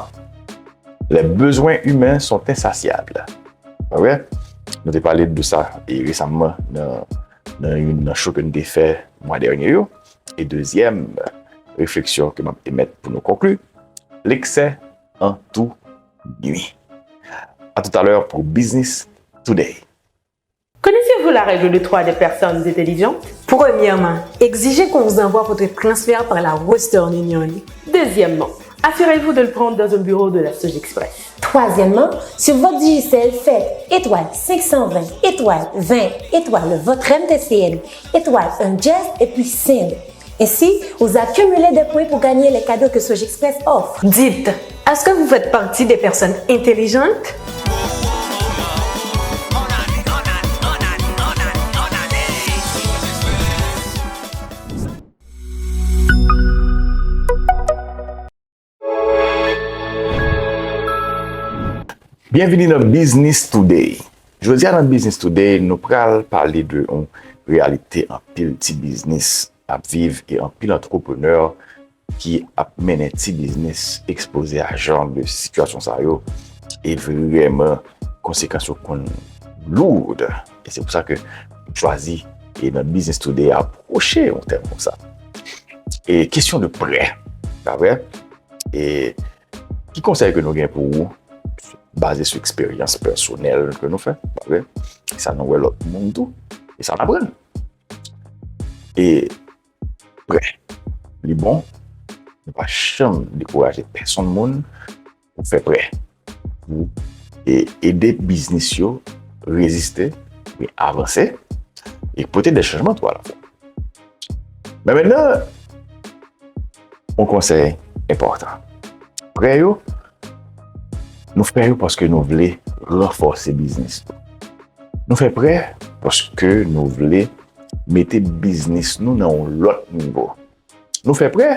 Les besoins humains sont insatiables. Pa vre? Nou te pale de sa e resaman nan, nan youn nan show ke nou te fè mwa dènye yo. E dezyèm refleksyon ke m ap emèt pou nou konkli, l'excès en tout nuit. À tout à l'heure pour Business Today. Connaissez-vous la règle de trois des personnes intelligentes? Premièrement, exigez qu'on vous envoie votre transfert par la Western Union. Deuxièmement, assurez-vous de le prendre dans un bureau de la Sogexpress. Troisièmement, sur votre Digicel, faites étoile cinq cent vingt, étoile vingt, étoile votre M T C N, étoile un dièse et puis send. Ainsi, vous accumulez des points pour gagner les cadeaux que Sogexpress offre. Dites, est-ce que vous faites partie des personnes intelligentes? Byenvini nan Business Today. Jodi a nan Business Today, nou pral pale de yon reyalite anpil ti biznis ap viv e anpil antreprenè ki ap mennen ti biznis ekspoze a jan de sitiyasyon sa yo. E vrèman, konsekans yo konn lourd. E se pou sa ke m chwazi, e nan Business Today, apwoche yon tèm konsa. E kesyon de prè, pa vre? E ki konsèy ke nou gen pou ou, baze sou eksperyans pèsonèl ke nou fè, pa vre? Sa nou wè lòt moun tou, e sa n aprann. E prè, li bon, nou pa janm dekouraje pèsonn moun pou fè prè, pou e, ede biznis yo reziste, pou avanse, e pote de chanjman tou alafwa. Men mentnan, yon konsèy enpòtan. Prè yo, nou fè yo paske nou vle ranfòse biznis nou. Nou fè prè paske nou vle mete biznis nou nan yon lòt nivo. Nou fè prè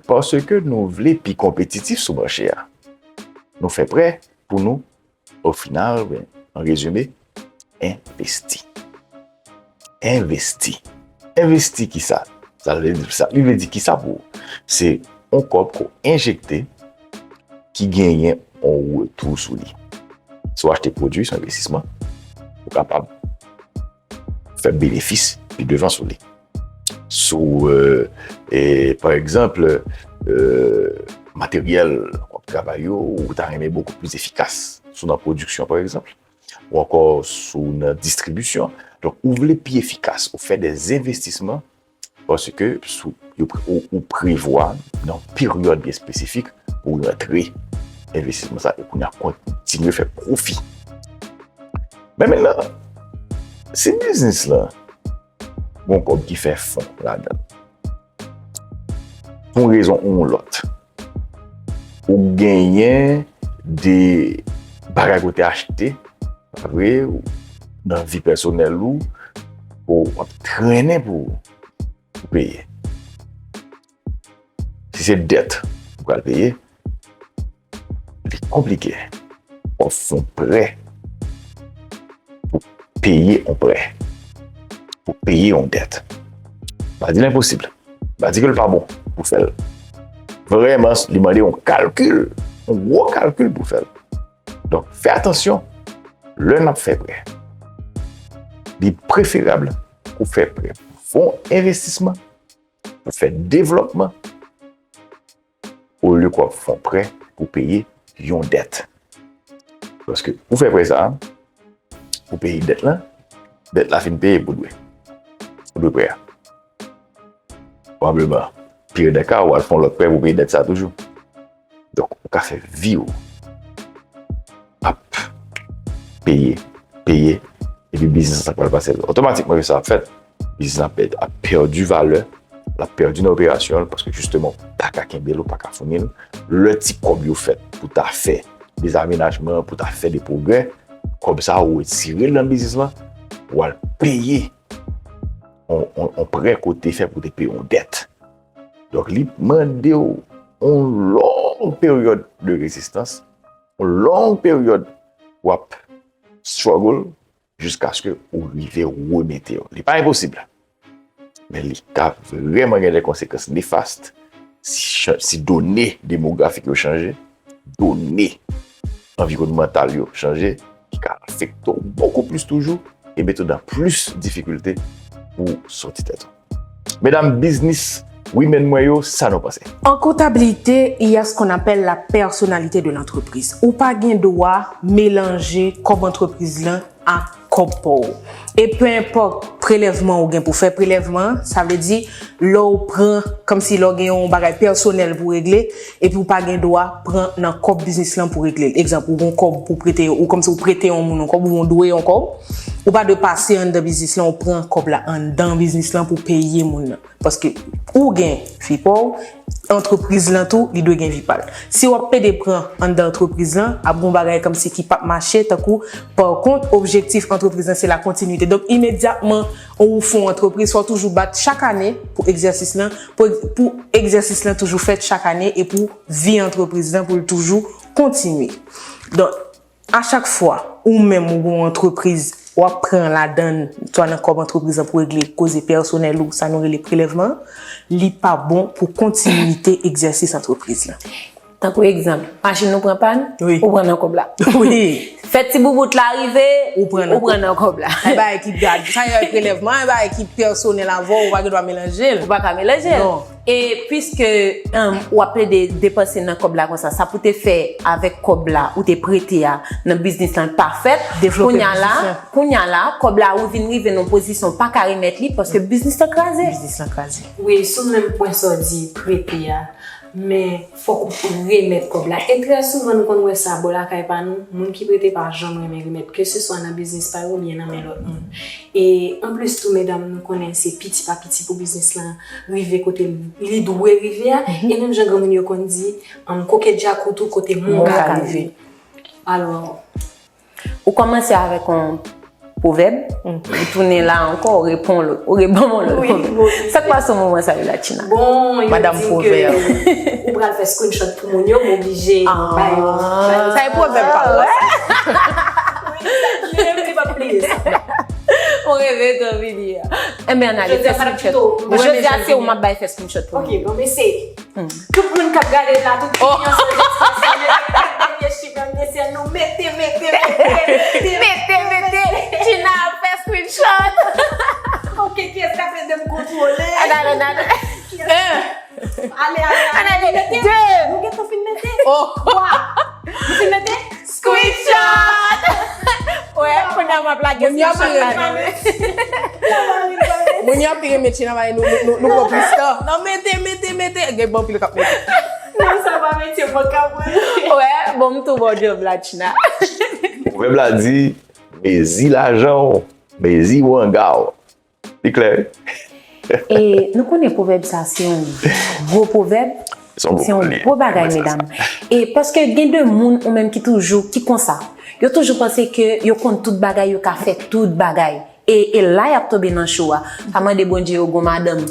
paske nou vle pi konpetitif sou mache a. Nou fè prè pou nou, o final, an rezime, envesti. Envesti. Envesti kisa? Sa vle di, sa, li vle di kisa pou ou? Se yon kòb ke w enjekte ki genyen yon retou sou li. Si w achte pwodui, se yon envestisman, ou kapab fè benefis pi devan sou li. Si w, e, pa egzanp, e, materyèl w ap travay yo, ou ta renmen bokou plis efikas, si w nan pwodiksyon, pa egzanp, ou ankò si w nan distribisyon. Donk, ou vle pi efikas, ou fè de envestisman, paske sou, yo pre-, ou, ou prevwa nan yon peryòd byen espesifik pou rantre envestisman sa, e kounye a kontinye fè pwofi. Men mentnan, si biznis lan gon kòb ki fè fon ladan l, pou yon rezon ou yon lòt, ou genyen de bagay ke w te achte, pa vre, nan vi pèsonèl ou, ke w ap trennen pou, pou peye. Si se dèt ou pral peye, li konplike. W ap fè yon prè pou peye yon prè, pou peye yon dèt. M pa di l enposib. M pa di ke l pa bon pou fè l. Vrèman, li mande yon kalkil, yon gwo kalkil pou fè l. Donk, fè atansyon Lè n ap fè prè, li preferab pou fè prè pou fon envestisman, pou fè devlòpman, olye ke w ap fè yon prè pou peye yon dèt. Paske ou fè prè sa a, ou peye dèt la, dèt la fin peye pou dwe. Ou dwe prè a. Pwobableman, pire dè ka, ou al fè yon lòt prè pou peye dèt sa a toujou. Donk, ou ka fè vi w ap peye, peye, epi biznis la pral pase. Otomatikman ke sa ap fèt, biznis la ap pèdi valè, l ap pèdi nan operasyon l, paske jisteman, ou pa ka kenbe l, ou pa ka founi l. Lè ti kòb yo fèt pou ta fè dezamenajman, pou ta fè de pwogrè, kòb sa a ou retire l nan biznis lan, ou al peye yon, yon, yon prè ke w te fè pou w te peye yon dèt. Donk, li mande w yon long peryòd de rezistans, yon long peryòd w ap struggle jiskaske ou rive remete yo. Li pa enposib, men li ka vrèman gen de konsekans nefast si, si done demografik yo chanje, done anviwònmantal yo chanje, ki ka afekte w bokou plis toujou e mete w nan plis difikilte pou soti tèt ou. Medam biznis, women mwen yo, sa nou panse? En comptabilité, il y a ce qu'on appelle la personnalité de l'entreprise. Ou pa gen dwa melanje kòb antrepriz lan ak kòb pa w. E peu importe prelèvman ou gen pou fè, prelèvman, sa vle di lè w pran, kòmsi lè w gen yon bagay pèsonèl pou regle, epi ou pa gen dwa pran nan kòb biznis lan pou regle l. Egzanp, ou gen yon kòb pou prete, ou kòmsi ou prete yon moun yon kòb, ou gen yon dwe yon kòb, ou pa dwe pase anndan biznis lan, ou pran kòb la anndan biznis lan pou peye moun nan. Paske ou gen vi pa w, antrepriz lan tou, li dwe gen vi pa l. Si w ap pede pran anndan antrepriz lan, ap gen yon bagay kòmsi ki p ap mache, tankou, pa kont, objektif antrepriz lan se la kontinite. Donk, imedyatman ou fè yon antrepriz, fò w toujou bat chak ane pou egzèsis lan, pou, pou egzèsis lan toujou fèt chak ane e pou vi antrepriz lan pou l toujou kontinye. Donk, a chak fwa ou menm ou gen yon antrepriz, w ap pran ladan l, swa nan kòb antrepriz lan pou regle koze pèsonèl ou, sa nou rele prelèvman, li pa bon pou kontinite egzèsis antrepriz lan. Tankou egzanp, machin nou pran pàn, Wi. Ou pran nan kòb la. Wi. Fè ti boubout la rive, Ou pran nan ou pran nan kòb la. Yon bagay ki gad, sa yon prelèvman, yon bagay ki pèsonèl avè w, ou pa gen dwa melanje l. Ou pa ka melanje l. Non. E piske um, w ap plede depanse nan kòb la konsa, sa pou te fè avèk kòb la ou te prete a nan biznis lan pa fèt. Devlope Kounye a la, biznis lan. Kounye a la, kòb la ou vin rive nan pozisyon ou pa ka remèt li paske biznis lan kraze. Biznis lan kraze. Wi, sou menm pwen sa w di, prete a. Men fòk ou remèt kòb la. E trè souvan nou konn wè sa bò lakay pa nou, moun ki prete pa janm renmen remèt, keseswa nan biznis pa yo oubyen nan men lòt moun. E anplis tou, medam, nou konnen se piti pa piti pou biznis lan rive kote li dwe rive a. E menm jan granmoun yo konn di, um, koke djakout ou kote moun ka rive. Alò, Ou kòmanse avèk yon pwovèb, ou tounen la ankò, ou reponn lòt, ou reponn lòt. Sa k pase moman sa yo la, Tina? Bon, yo Madam di Pwovèb. Ke ou pral fè screenshot pou moun yo, m oblije ba yo. Sa e pwovèb pa w. Wi, sa, m pa bliye sa. Ou reve tan vini a. Enben, ann ale, fè screenshot. Jodi a, se ou m ap bay fè screenshot pou mwen. Ok, bon, mesye. Tout moun k ap gade la, tout kliyan se jodi a, se mete, mete, mete, mesye, nou mete, mete, mete, mete, mete, mete. Tina ap fè screenshot. Ok, kiyès k ap ede m kontwole? Ann ale, ann ale. Ale, ale, ale. Ann ale. Mete. De. Nou gentan fin mete. Oh. Twa. Nou fin mete. Screenshot. Wè, kounye a m ap lage screenshot la nan men. Moun yo ap renmen Tina bay nou, nou, nou, nou pran plis tan. Non, mete, mete, mete. Gen bon pil k ap mete. Non, sa pa mete, mwen ka mwen. Wè, bon, m tou ba w djòb la, Tina. Pwovèb la di, mezi lajan w, mezi wanga w. Li klè, wi. E nou konnen pwovèb sa se yon gwo pwovèb. Se yon Se yon pwovèb, gwo bagay, li. Medam. E paske gen de moun ou menm ki toujou, ki konsa. Yo toujou panse ke yo konn tout bagay, yo ka fè tout bagay. E, e la y ap tonbe nan cho a. Sa mande Bondye yo gon madanm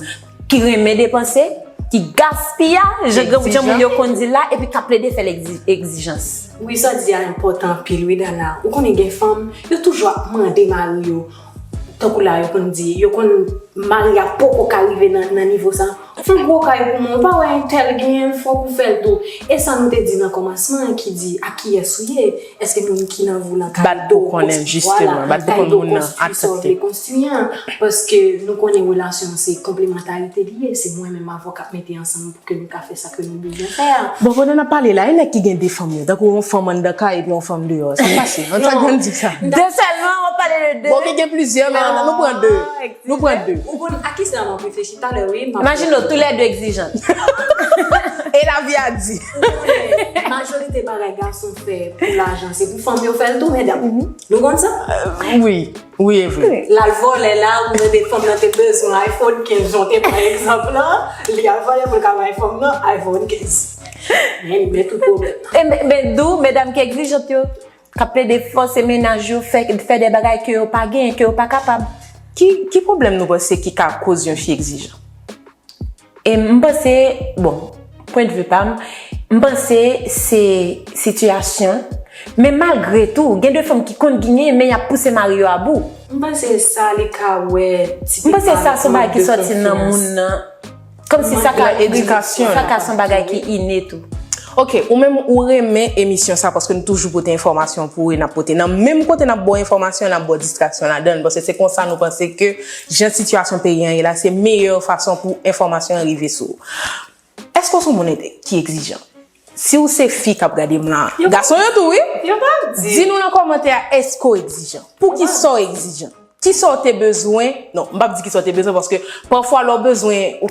ki renmen depanse, ki gaspiya, jan granmoun, jan moun yo konn di la, epi k ap plede fè l egzi- egzijans. Wi, sa w di a enpòtan anpil, wi, Dana. Ou konnen gen fanm, yo toujou ap mande mari yo. Tankou la, yo konn di, yo konn mari a poko ka rive nan, nan nivo sa. Fè yon gwo kay pou mwen, ou pa wè entèl genyen l, fòk ou fè l tou. E sa nou te di nan kòmansman an ki di a kiyès ou ye, èske moun ki nan vi w lan ka ede w konstwi, vwala, ka ede w konstwi sa w vle konstwi an. Paske nou konnen relasyon an se konplemantarite li ye, se mwen menm avè w k ap mete ansanm pou ke nou ka fè sa ke nou bezwen fè a. Bon, pandan n ap pale la, e nèg ki gen de fanm yo, tankou yon fanm anndan kay epi yon fanm deyò, sa k pase? Ann sa k gen di sa? De sèlman, w ap pale de de. Bon, ki gen plizyè, men nou pran de. Nou pran de. Ou konn a kisa m ap reflechi talè, wi. Imajine w toulède egzijan. E lavi a di. Majorite bagay gason fè pou lajan, se pou fanm yo fè l tou, medam. Nou konn sa? Wi, wi, e vre. L al vòlè la, ou mande fanm nan te bezwen iPhone kenz, jan w te pran egzanp lan, li al vòlè pou l ka bay fanm nan iPhone kenz. Men, men tout pwoblèm. E, men, men, d'où medam ki egzijant yo, k ap plede fòse mennaj yo fè, fè de bagay ke yo pa genyen, ke yo pa kapab. Ki, ki pwoblèm nou panse ki ka koz yon fi egzijan? E m panse, bon, pwendvi pa m, m panse se sitiyasyon. Men malgre tou, gen de fanm ki konn genyen, men y ap pouse mari yo abou. M panse sa, li ka wè ti. M panse sa se yon bagay ki sòti nan moun nan. Kòmsi sa ka, edikasyon, sa ka se yon bagay ki ine tou. Ok, ou menm ou renmen emisyon sa paske nou toujou pote enfòmasyon pou ou e n ap pote. Nan menm kote n ap ba w enfòmasyon, n ap ba w distraksyon ladan l. Paske se konsa nou panse ke jan sitiyasyon peyi an ye la, se meyè fason pou enfòmasyon an rive sou ou. Èske w se yon moun ente-, ki egzijan? Si w se fi k ap gade m la, gason yo tou, wi. Yo p ap di. Di nou nan kòmantè a, èske w egzijan? Poukisa w egzijan? Kisa w te bezwen? Non, m p ap di kisa w te bezwen, paske pafwa lè w bezwen, ou,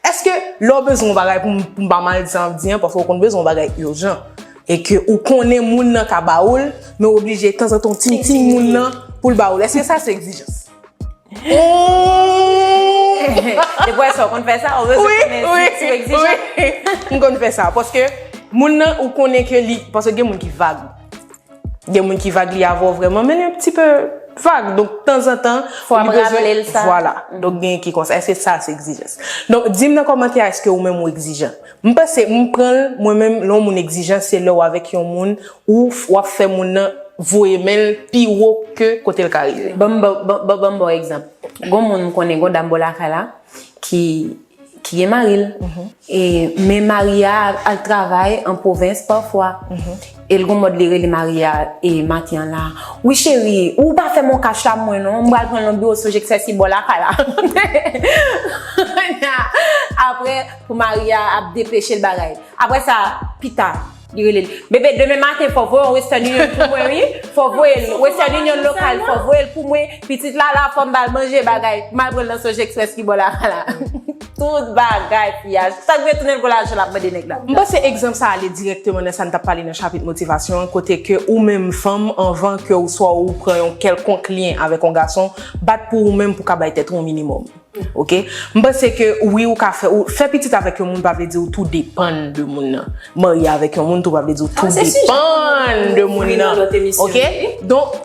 èske lè w bezwen yon bagay, pou m, pou m pa mal di sa m ap di an, pafwa w konn bezwen yon bagay ijan, e ke ou konnen moun nan ka ba ou l, men w oblije tanzantan w timtim moun nan pou l ba ou l. Èske sa se egzijans? Depi w wè sa, w konn fè sa, w bezwen konnen si, si w egzijan. M konn fè sa, paske moun nan, ou konnen ke li, paske gen moun ki vag. Gen moun ki vag li avè w vrèman, men li yon ti pe vag. Donk, tanzantan, fò w ap raple l sa. Vwala. Donk, gen ki konsa. Èske sa se egzijans? Donk, di m nan kòmantè a, èske ou menm ou egzijan? M panse, m pran l, mwen menm, lè yon moun egzijan, se lè w avèk yon moun, ou f-, w ap fè moun nan voye men l pi wo ke kote l ka rive. Ban m ba, ban, ban, ban m ba w egzanp. Gon moun m konnen, gon dam bò lakay la, ki ki gen mari l. E, men mari a al travay an pwovens pafwa. E l gon mòd li rele mari a, e, maten an la. Wi cheri, ou pa fè m yon kach la pou mwen non, m pral pran l nan biwo Sogexpress ki bò lakay la. Apre, pou mari a ap depeche l bagay. Apre sa, pita, li rele l. Bebe, demen maten, fò voye yon Western Union pou mwen, wi. Fò voye l. Western Union lokal, fò voye l pou mwen. Pitit la la, fò m ba l manje, bagay. M al pran l nan Sogexpress ki bò lakay la. Tout bagay, piyaj. Sa k vle tounen l gon lajan l ap mande nèg la. M panse egzanp sa ale dirèkteman nan sa n t ap pale nan chapit motivasyon an, kote ke ou menm fanm, anvan ke ou swa ou pran yon kèlkonk lyen avèk yon gason, bat pou ou menm pou w ka bay tèt ou yon minimòm. Ok? M panse ke wi, ou ka fè, ou fè pitit avèk yon moun pa vle di ou tou depann de moun nan. Marye avèk yon moun tou pa vle di ou tou depann de moun nan. Ok? Donk,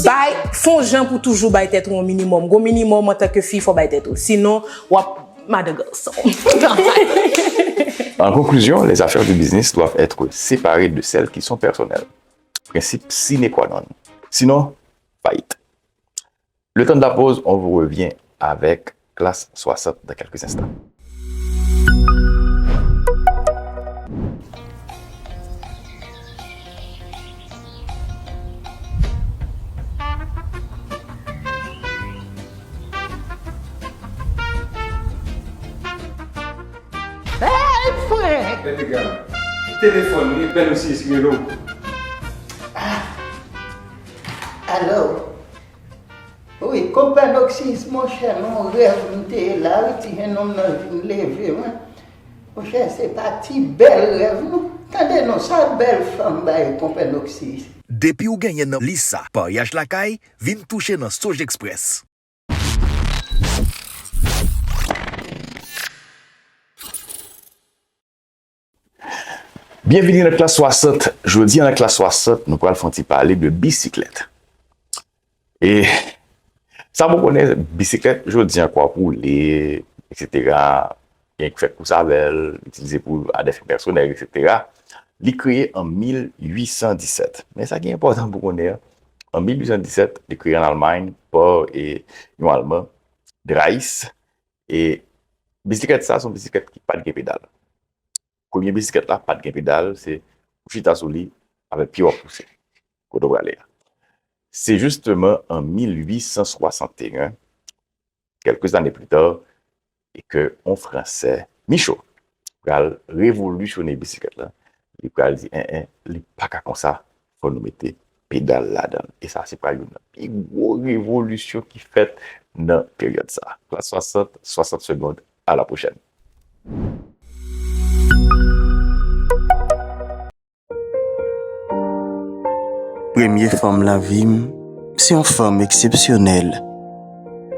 bay, fè yon jan pou toujou bay tèt ou yon minimòm. Gon minimòm antanke fi, fò bay tèt ou. Sinon, w ap madan gason. En conclusion, les affaires du business doivent être séparées de celles qui sont personnelles. Principe sine qua non. Sinon, fayit. Le temps de la pause, on vous revient avec Classe soixante dans quelques instants. Hey, frè! Bèl piga. Telefòn, wi, Pè Noksis ki rele w. Ah. Alo? Wi, Konpè Noksis, monchè, nan yon rèv m te ye la, wi, ti jennonm nan vin leve mwen. Monchè, se pa ti bèl rèv, non. Tande non, sa bèl fanm bay Konpè Noksis. Depi w genyen nan lis sa, paryaj lakay vin touche nan Sogexpress. Byenvini nan Klas swasant. Jodi a nan Klas swasant, nou pral fè yon ti pale de bisiklèt. E sa pou konnen, bisiklèt, jodi a, k w ap woule, etsetera, gen k fè kous avè l, itilize pou a dè fen pèsonèl, etsetera. Li kreye an mil uit san disèt. Men sa ki enpòtan pou konnen an, an mil uit san disèt, li kreye an Almay pa, e, yon Alman, Drais, e Bisiklèt sa se yon bisiklèt ki pa t gen pedal. Premye bisiklèt la pa t gen pedal, se ou chita sou li, avèk pye w ap pouse kote w prale a. Se jisteman an mil uit san swasanteyen, kèlke zane pli ta, e ke yon Fransè, Michaux, pral revolisyone bisiklèt la. Li pral di, en, en, li pa ka konsa, fò nou mete pedal ladan l. E sa se pral youn nan pi gwo revolisyon ki fèt nan peryòd sa. Klas swasant, swasant segond, à la prochaine. Premye fanm lavi m, se yon fanm eksepsyonèl.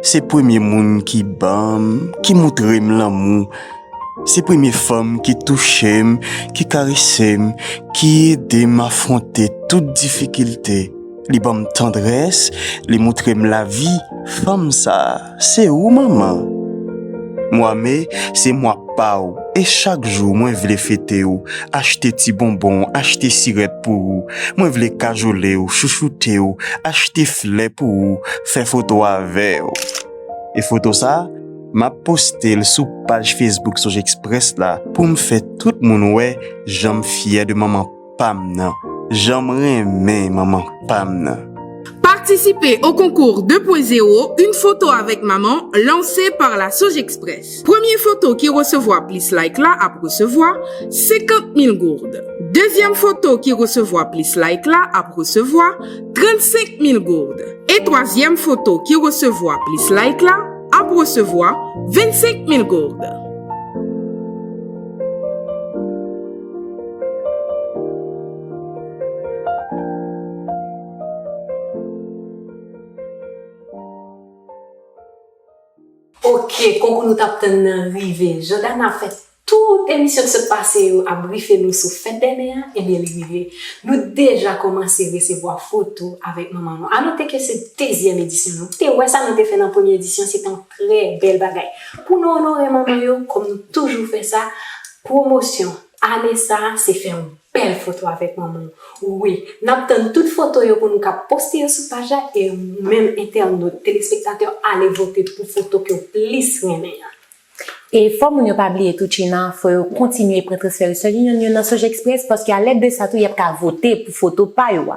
Se premye moun ki ban m, ki montre m lanmou. Se premye fanm ki touche m, ki karese m, ki ede m afwonte tout difikilte. Li ban m tandrès, li montre m lavi. Fanm sa a, se ou, manman. Mwa me, se mwa pa w, e chak jou mwen vle fete w. Achte ti bonbon, achte sirèt pou ou. Mwen vle kajole w, chouchoute w, achte flè pou ou, fè foto avè w. E foto sa, m ap poste l sou paj Facebook Sonj Express la pou m fè tout moun wè jan m fyè de manman pa m nan, jan m renmen manman pa m nan. Participez au concours deux point zéro, une photo avec maman, lancé par la Soge Express. Premye foto ki resevwa plis like la ap resevwa senkant mil goud. Dezyèm foto ki resevwa plis like la ap resevwa trannsenk mil goud. E twazyèm foto ki resevwa plis like la ap resevwa vennsenk mil goud. Ok, konkou nou t ap tann nan rive. Jordana fè tout emisyon k sot pase yo ap brife nou sou fèt dè mè a, ebyen li rive. Nou deja kòmanse resevwa foto avèk manman nou. A note ke se dezyèm edisyon nou. Te wè sa nou te fè nan premye edisyon, se te yon trè bèl bagay. Pou nou onore manman yo, kòm nou toujou fè sa, pwomosyon ane sa a se fè yon bèl foto avèk manman w. Wi, n ap tann tout foto yo pou nou ka poste yo sou paj la e ou menm entènot, telespektatè, ale vote pou foto ke w plis renmen an. E fò moun yo pa bliye tou China, fò yo kontinye pran transfè Western Union yo nan Soge Express paske alèd de sa tou y ap ka vote pou foto pa yo a.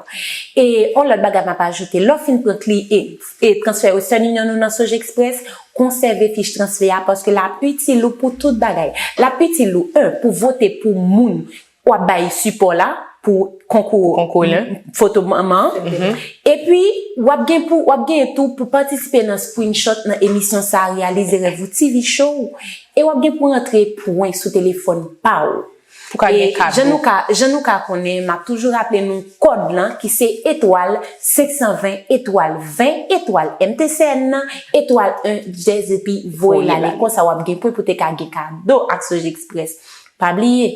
E yon lòt bagay m ap ajoute, lè w fin pran kli e, e transfè Western Union ou nan Soge Express, konsève fich transfè a paske l ap itil ou pou tout bagay. L ap itil ou, en, pou vote pou moun w ap bay sipò la pou konkou foto manman an. Epi, w ap gen pou, w ap genyen tou pou patisipe nan Screenshot nan emisyon sa a, Reyalize Rèv ou TV Show. E w ap gen pou rantre pwen sou telefòn pa w. Pou ka gen kado. Jan nou ka, jan nou ka konnen, m ap toujou raple nou kòd lan ki se etwal senk san ven etwal ven etwal M T C N nan, etwal en dyèz epi voye l ale. Konsa w ap gen pwen pou te ka gen kado ak Soge Express. Pa bliye,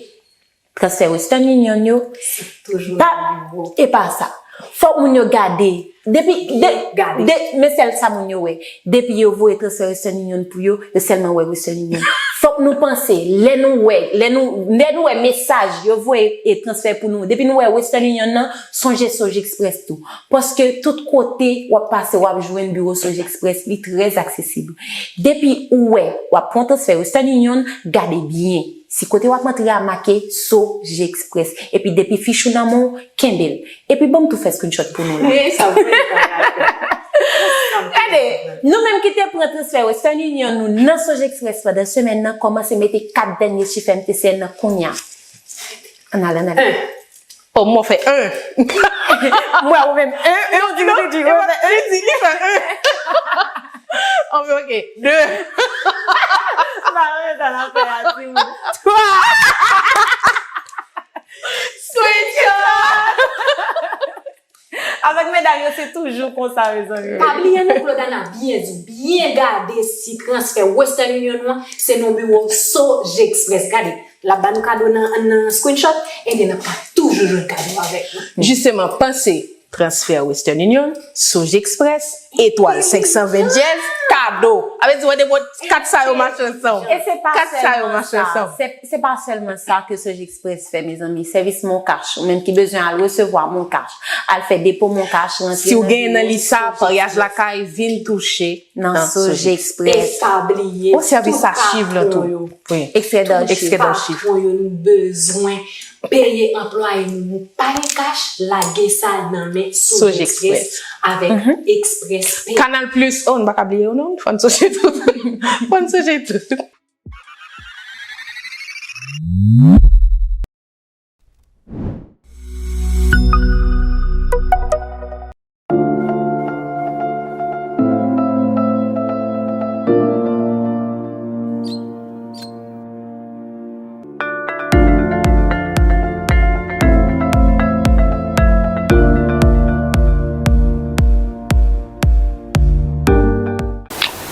transfè Western Union yo, pa, e pa sa. Fòk moun yo gade. Depi, de, de, men sèl sa moun yo wè. Depi yo voye transfè Western Union pou yo, yo sèlman wè Western Union. Fòk nou panse, lè nou wè, lè nou, lè nou wè mesaj yo voye e transfè pou nou, depi nou wè Western Union nan, sonje Soge Express tou. Paske tout kote w ap pase, w ap jwenn biwo Soge Express, li trè aksesib. Depi ou wè w ap pran transfè Western Union, gade byen. Si kote w ap antre a make Soge Express, epi depi fich ou nan men w, kenbe l. Epi ban m tou fè screenshot pou nou la. Gade, nou menm ki te pran transfè Western Union nou nan Soge Express pandan semèn nan, kòmanse mete kat dènye chif M T C N nan kounye a. Ann ale, ann ale. Oh, mwen fè en. Mwen ou menm en, en, ou di, ou di, ou fè en. Li di, li fè en. Oh, men ok, de. Mwen retan nan fè a, di. Twa. Screenshot. Avèk medam yo, se toujou konsa, mezanmi. Pa bliye non, Claudana byen di, byen gade si transfè Western Union ou an, se nan biwo Soge Express. Gade, l ap ba nou kado nan, nan screenshot, ebyen n ap ka toujou jwenn kado avèk nou. Jisteman, panse transfè Western Union, Soge Express, etwal senk san ven dyèz, kado. Sa vle di, w depo kat sa yo mache ansanm. E se pa Kat sa yo sèlman mache sa. ansanm. Se, se pa sèlman sa ke Sogeexpress fè, mezanmi. Sèvis Moncash, ou menm ki bezwen al resevwa Moncash, al fè depo Moncash, rantre Si w genyen nan lis sa, paryaj lakay vin touche nan nan Sogeexpress. E pa bliye Ou sèvis tout achiv lan patwon tou. Yo. Wi. Eksèdan Eksèdan chiffre. chiffre. Patwon yo nou bezwen peye anplwaye nou. Nou pa gen kach, lage sa nan men Sogeexpress. Sogeexpress avèk Express Pay. Kanal Plus, oh, nou pa ka bliye yo non, fò n sonje tout. Fò n sonje tout.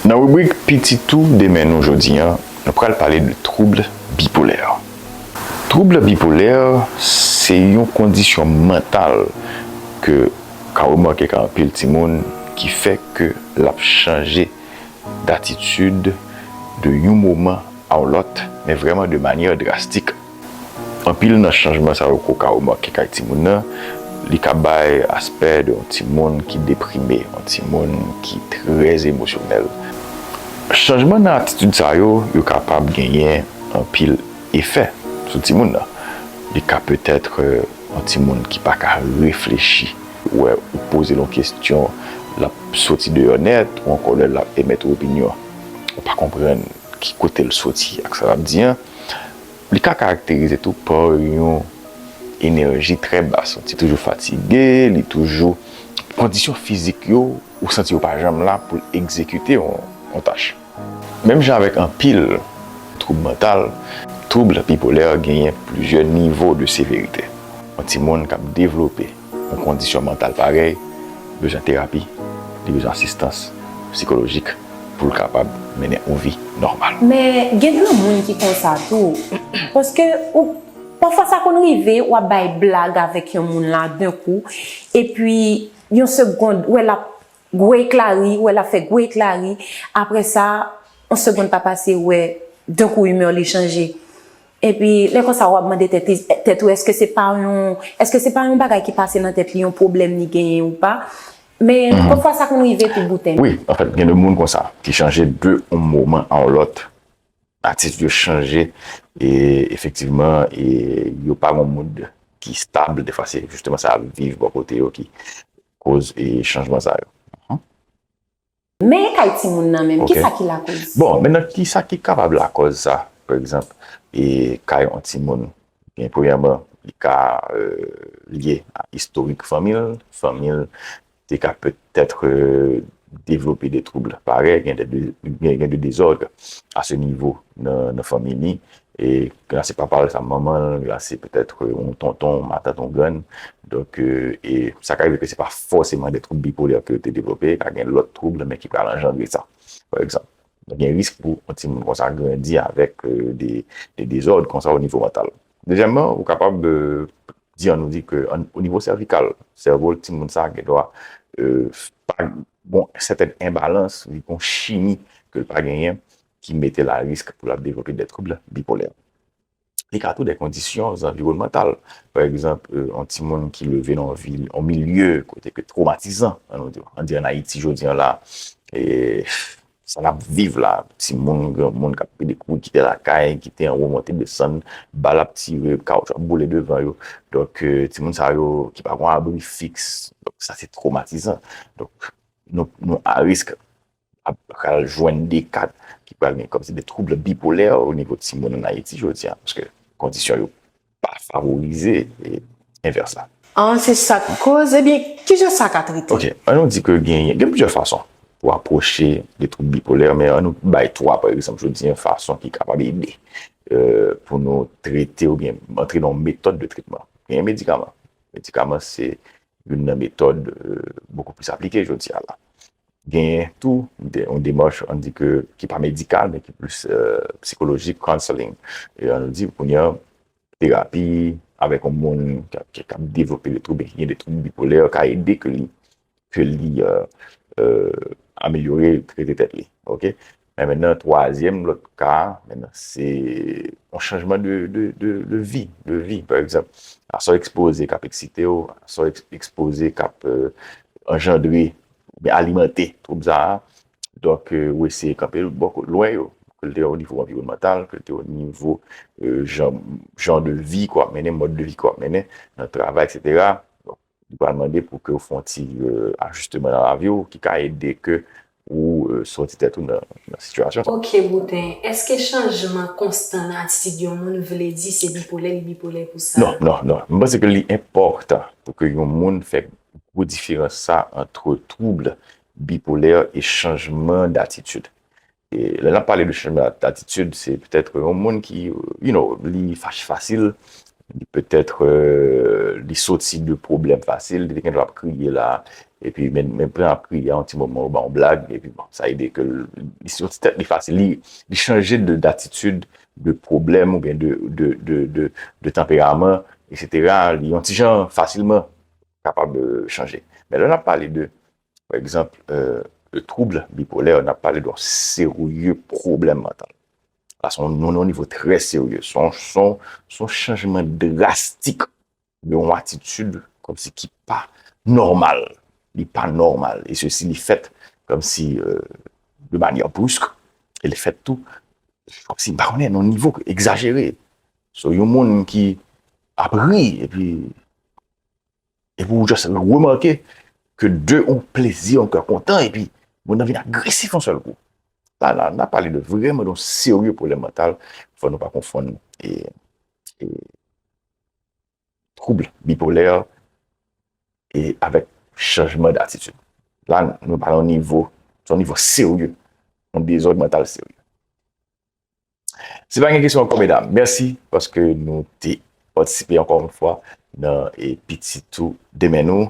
Nan ribrik Pitit ou demen nou jodi a, nou pral pale de twoub bipolè. Twoub bipolè se yon kondisyon mantal ke ka remake ka anpil timoun ki fè ke l ap chanje datitid de yon moman a yon lòt, men vrèman de manyè drastik. Anpil nan chanjman sa yo ke w ka remake kay timoun nan, li ka bay aspè de yon timoun ki deprime, yon timoun ki trè emosyonèl. Chanjman nan atitid sa yo, yo kapab genyen anpil efè sou timoun nan. Li ka petèt yon timoun ki pa ka reflechi. Ou wè, ou poze l yon kesyon, l ap soti deyò nèt, ou ankò lè l ap emèt yon opinyon. Ou pa konprann ki kote l soti ak sa l ap di an. Li ka karakterize tou pa yon enèji trè bas. Li toujou fatige, li toujou, kondisyon fizik yo, ou santi yo pa janm la pou l egzekite yon, yon tach. Menm jan avèk anpil twoub mantal, twoub bipolè genyen plizyè nivo de severite. Yon timoun k ap devlope yon kondisyon mantal parèy bezwen terapi, li bezwen asistans sikolojik pou l kapab mennen yon vi nòmal. Men gen granmoun ki konsa tou. Paske ou, pafwa sa konn rive, w ap bay blag avèk yon moun la d'un coup, epi yon segond, w wè l ap gwo ekla ri, w wè l ap fè gwo ekla ri. Apre sa, yon segond pa pase, w wè d'un coup imè li chanje. Epi lè konsa w ap mande tèt li, tèt ou, èske se pa yon, èske se pa yon bagay ki pase nan tèt li, yon pwoblèm li genyen ou pa? Men pafwa sa konn rive tou bouten. Wi, anfèt, gen de moun konsa ki chanje de yon moman a yon lòt, atitid yo chanje, e efektivman, e yo pa gen yon mood ki stab, defwa se jisteman sa ap viv bò kote yo ki koz e chanjman sa yo. Men kay timoun nan menm, Ok. Kisa ki lakoz? Bon, men nan kisa ki kapab lakòz sa, pa egzanp, e kay yon timoun, gen premyèman, li ka euh, lye a istorik fanmi l, fanmi l te ka petèt euh, devlope de twoub parèy, gen de, gen, gen de dezòd a se nivo nan, nan fanmi li. E la se papa l, sa manman l, la se petèt yon tonton, yon matant, yon grann. Donk, euh, e sa ka rive ke se pa fòseman de twoub bipolè ke yo te devlope, ka gen lòt twoub, men ki pral anjandre sa. Pa egzanp, gen risk pou yon timoun konsa grandi avèk euh, de, de dezòd konsa o nivo mantal. Dezyèmman, ou kapab euh, di an nou di ke an, o nivo sèvikal, sèvo timoun sa gen dwa euh, pa bon sètèn enbalans, li gon chimi ke l pa genyen ki mete l a risk pou l ap devlope de twoub bipolè. Li ka tou de kondisyon anviwònmantal. Pa egzanp, euh, yon timoun ki leve nan yon vil, yon milye kote ke twomatizan, an nou di, an di an Ayiti jodi an la, e sa n ap viv la, timoun, granmoun k ap pede kouri kite lakay, kite anwo monte desann, bal ap tire, kawotchou ap boule devan yo. Donk, euh, timoun sa yo ki pa gon abri fiks, donk sa se twomatizan. Donk, nou, nou a risk ap pral jwenn de ka ki pral gen kòmsi de twoub bipolè o nivo timoun an Ayiti jodi a, paske kondisyon yo pa favorize e envès la. An se sa k koz, ebyen, kijan sa ka trete? Ok, an nou di ke gen, gen plizyè fason pou apwoche de twoub bipolè, men an nou bay twa, pa egzanp, jodi a, fason ki kapab ede euh, pou nou trete oubyen antre nan yon metòd de tretman. Gen medikaman. Medikaman se youn nan metòd euh, bokou plis aplike jodi a la. Gen tou de, yon demach, an di ke, ki pa medikal, men ki plis euh, sikolojik, counseling. E an nou di, kounye a, terapi avèk yon moun k ap, k ap devlope de twoub, ki gen de twoub bipolè, ka ede ke li, ke li euh, euh, amelyore, trete tèt li. Oke? Men mentnan, twazyèm, lòt ka, mentnan, se yon chanjman de, de, de, de vi, de vi. Pa egzanp, a sa w ekspoze k ap eksite w, a sa w eks-, ekspoze k ap, euh, anjandre oubyen alimante twoub sa a. Donk, euh, ou eseye kanpe l bò kot lwen yo, ke l te yon nivo anviwònmantal, ke l te yon nivo, euh, jan, jan de vi ke w ap mennen, mòd de vi ke w ap mennen, nan travay, etsetera. Donk, li pral mande pou ke w fè yon ti, euh, ajisteman nan lavi w ki ka ede ke ou, euh, sòti tèt ou nan, nan sitiyasyon sa. Ok, Bouten, èske chanjman konstan nan atitid yon moun vle di se bipolè, li bipolè pou sa? Non, non, non. Mwen panse ke li enpòtan pou ke yon moun fè gwo diferans sa ant twoub bipolè e chanjman datitid. E lè n ap pale de chanjman datitid, se petèt yon moun ki, you know, li fache fasil, li petèt, euh, li soti de pwoblèm fasil, li te gentan ap kriye la, epi men, men pran ap kriye a yon ti moman, ou ba yon blag, epi bon, sa ede ke l, li soti tèt li fasil, li, li chanje de, datitid, de pwoblèm oubyen de, de, de, de, de tanperaman, etsetera, li yon ti jan fasilman kapab, euh, chanje. Men lè n ap pale de, pa egzanp, euh, de twoub bipolè, n ap pale de yon serye pwoblèm mantal. La, se yon, yon, yon nivo trè serye. Se yon, se yon, se yon chanjman drastik de yon atitid kòmsi ki pa nòmal. Li pa nòmal. E sesi, li fèt kòmsi, euh, de manyè brisk. E li fèt tou, kòmsi, m pa konnen, nan yon nivo egzajere. So, yon moun ki ap ri, epi epi ou just remake ke de yon plezi, yon kè kontan, epi moun nan vin agresif yon sèl kou. La, la, n ap pale de vrèman de yon serye pwoblèm mantal. Fò nou pa konfonn e, e twoub bipolè e avèk chanjman datitid. La, nou pale yon nivo, se yon nivo serye, yon dezòd mantal serye. Si pa gen kesyon ankò, medam, mèsi paske nou te patisipe ankò yon fwa nan, e, Pitit ou demen nou.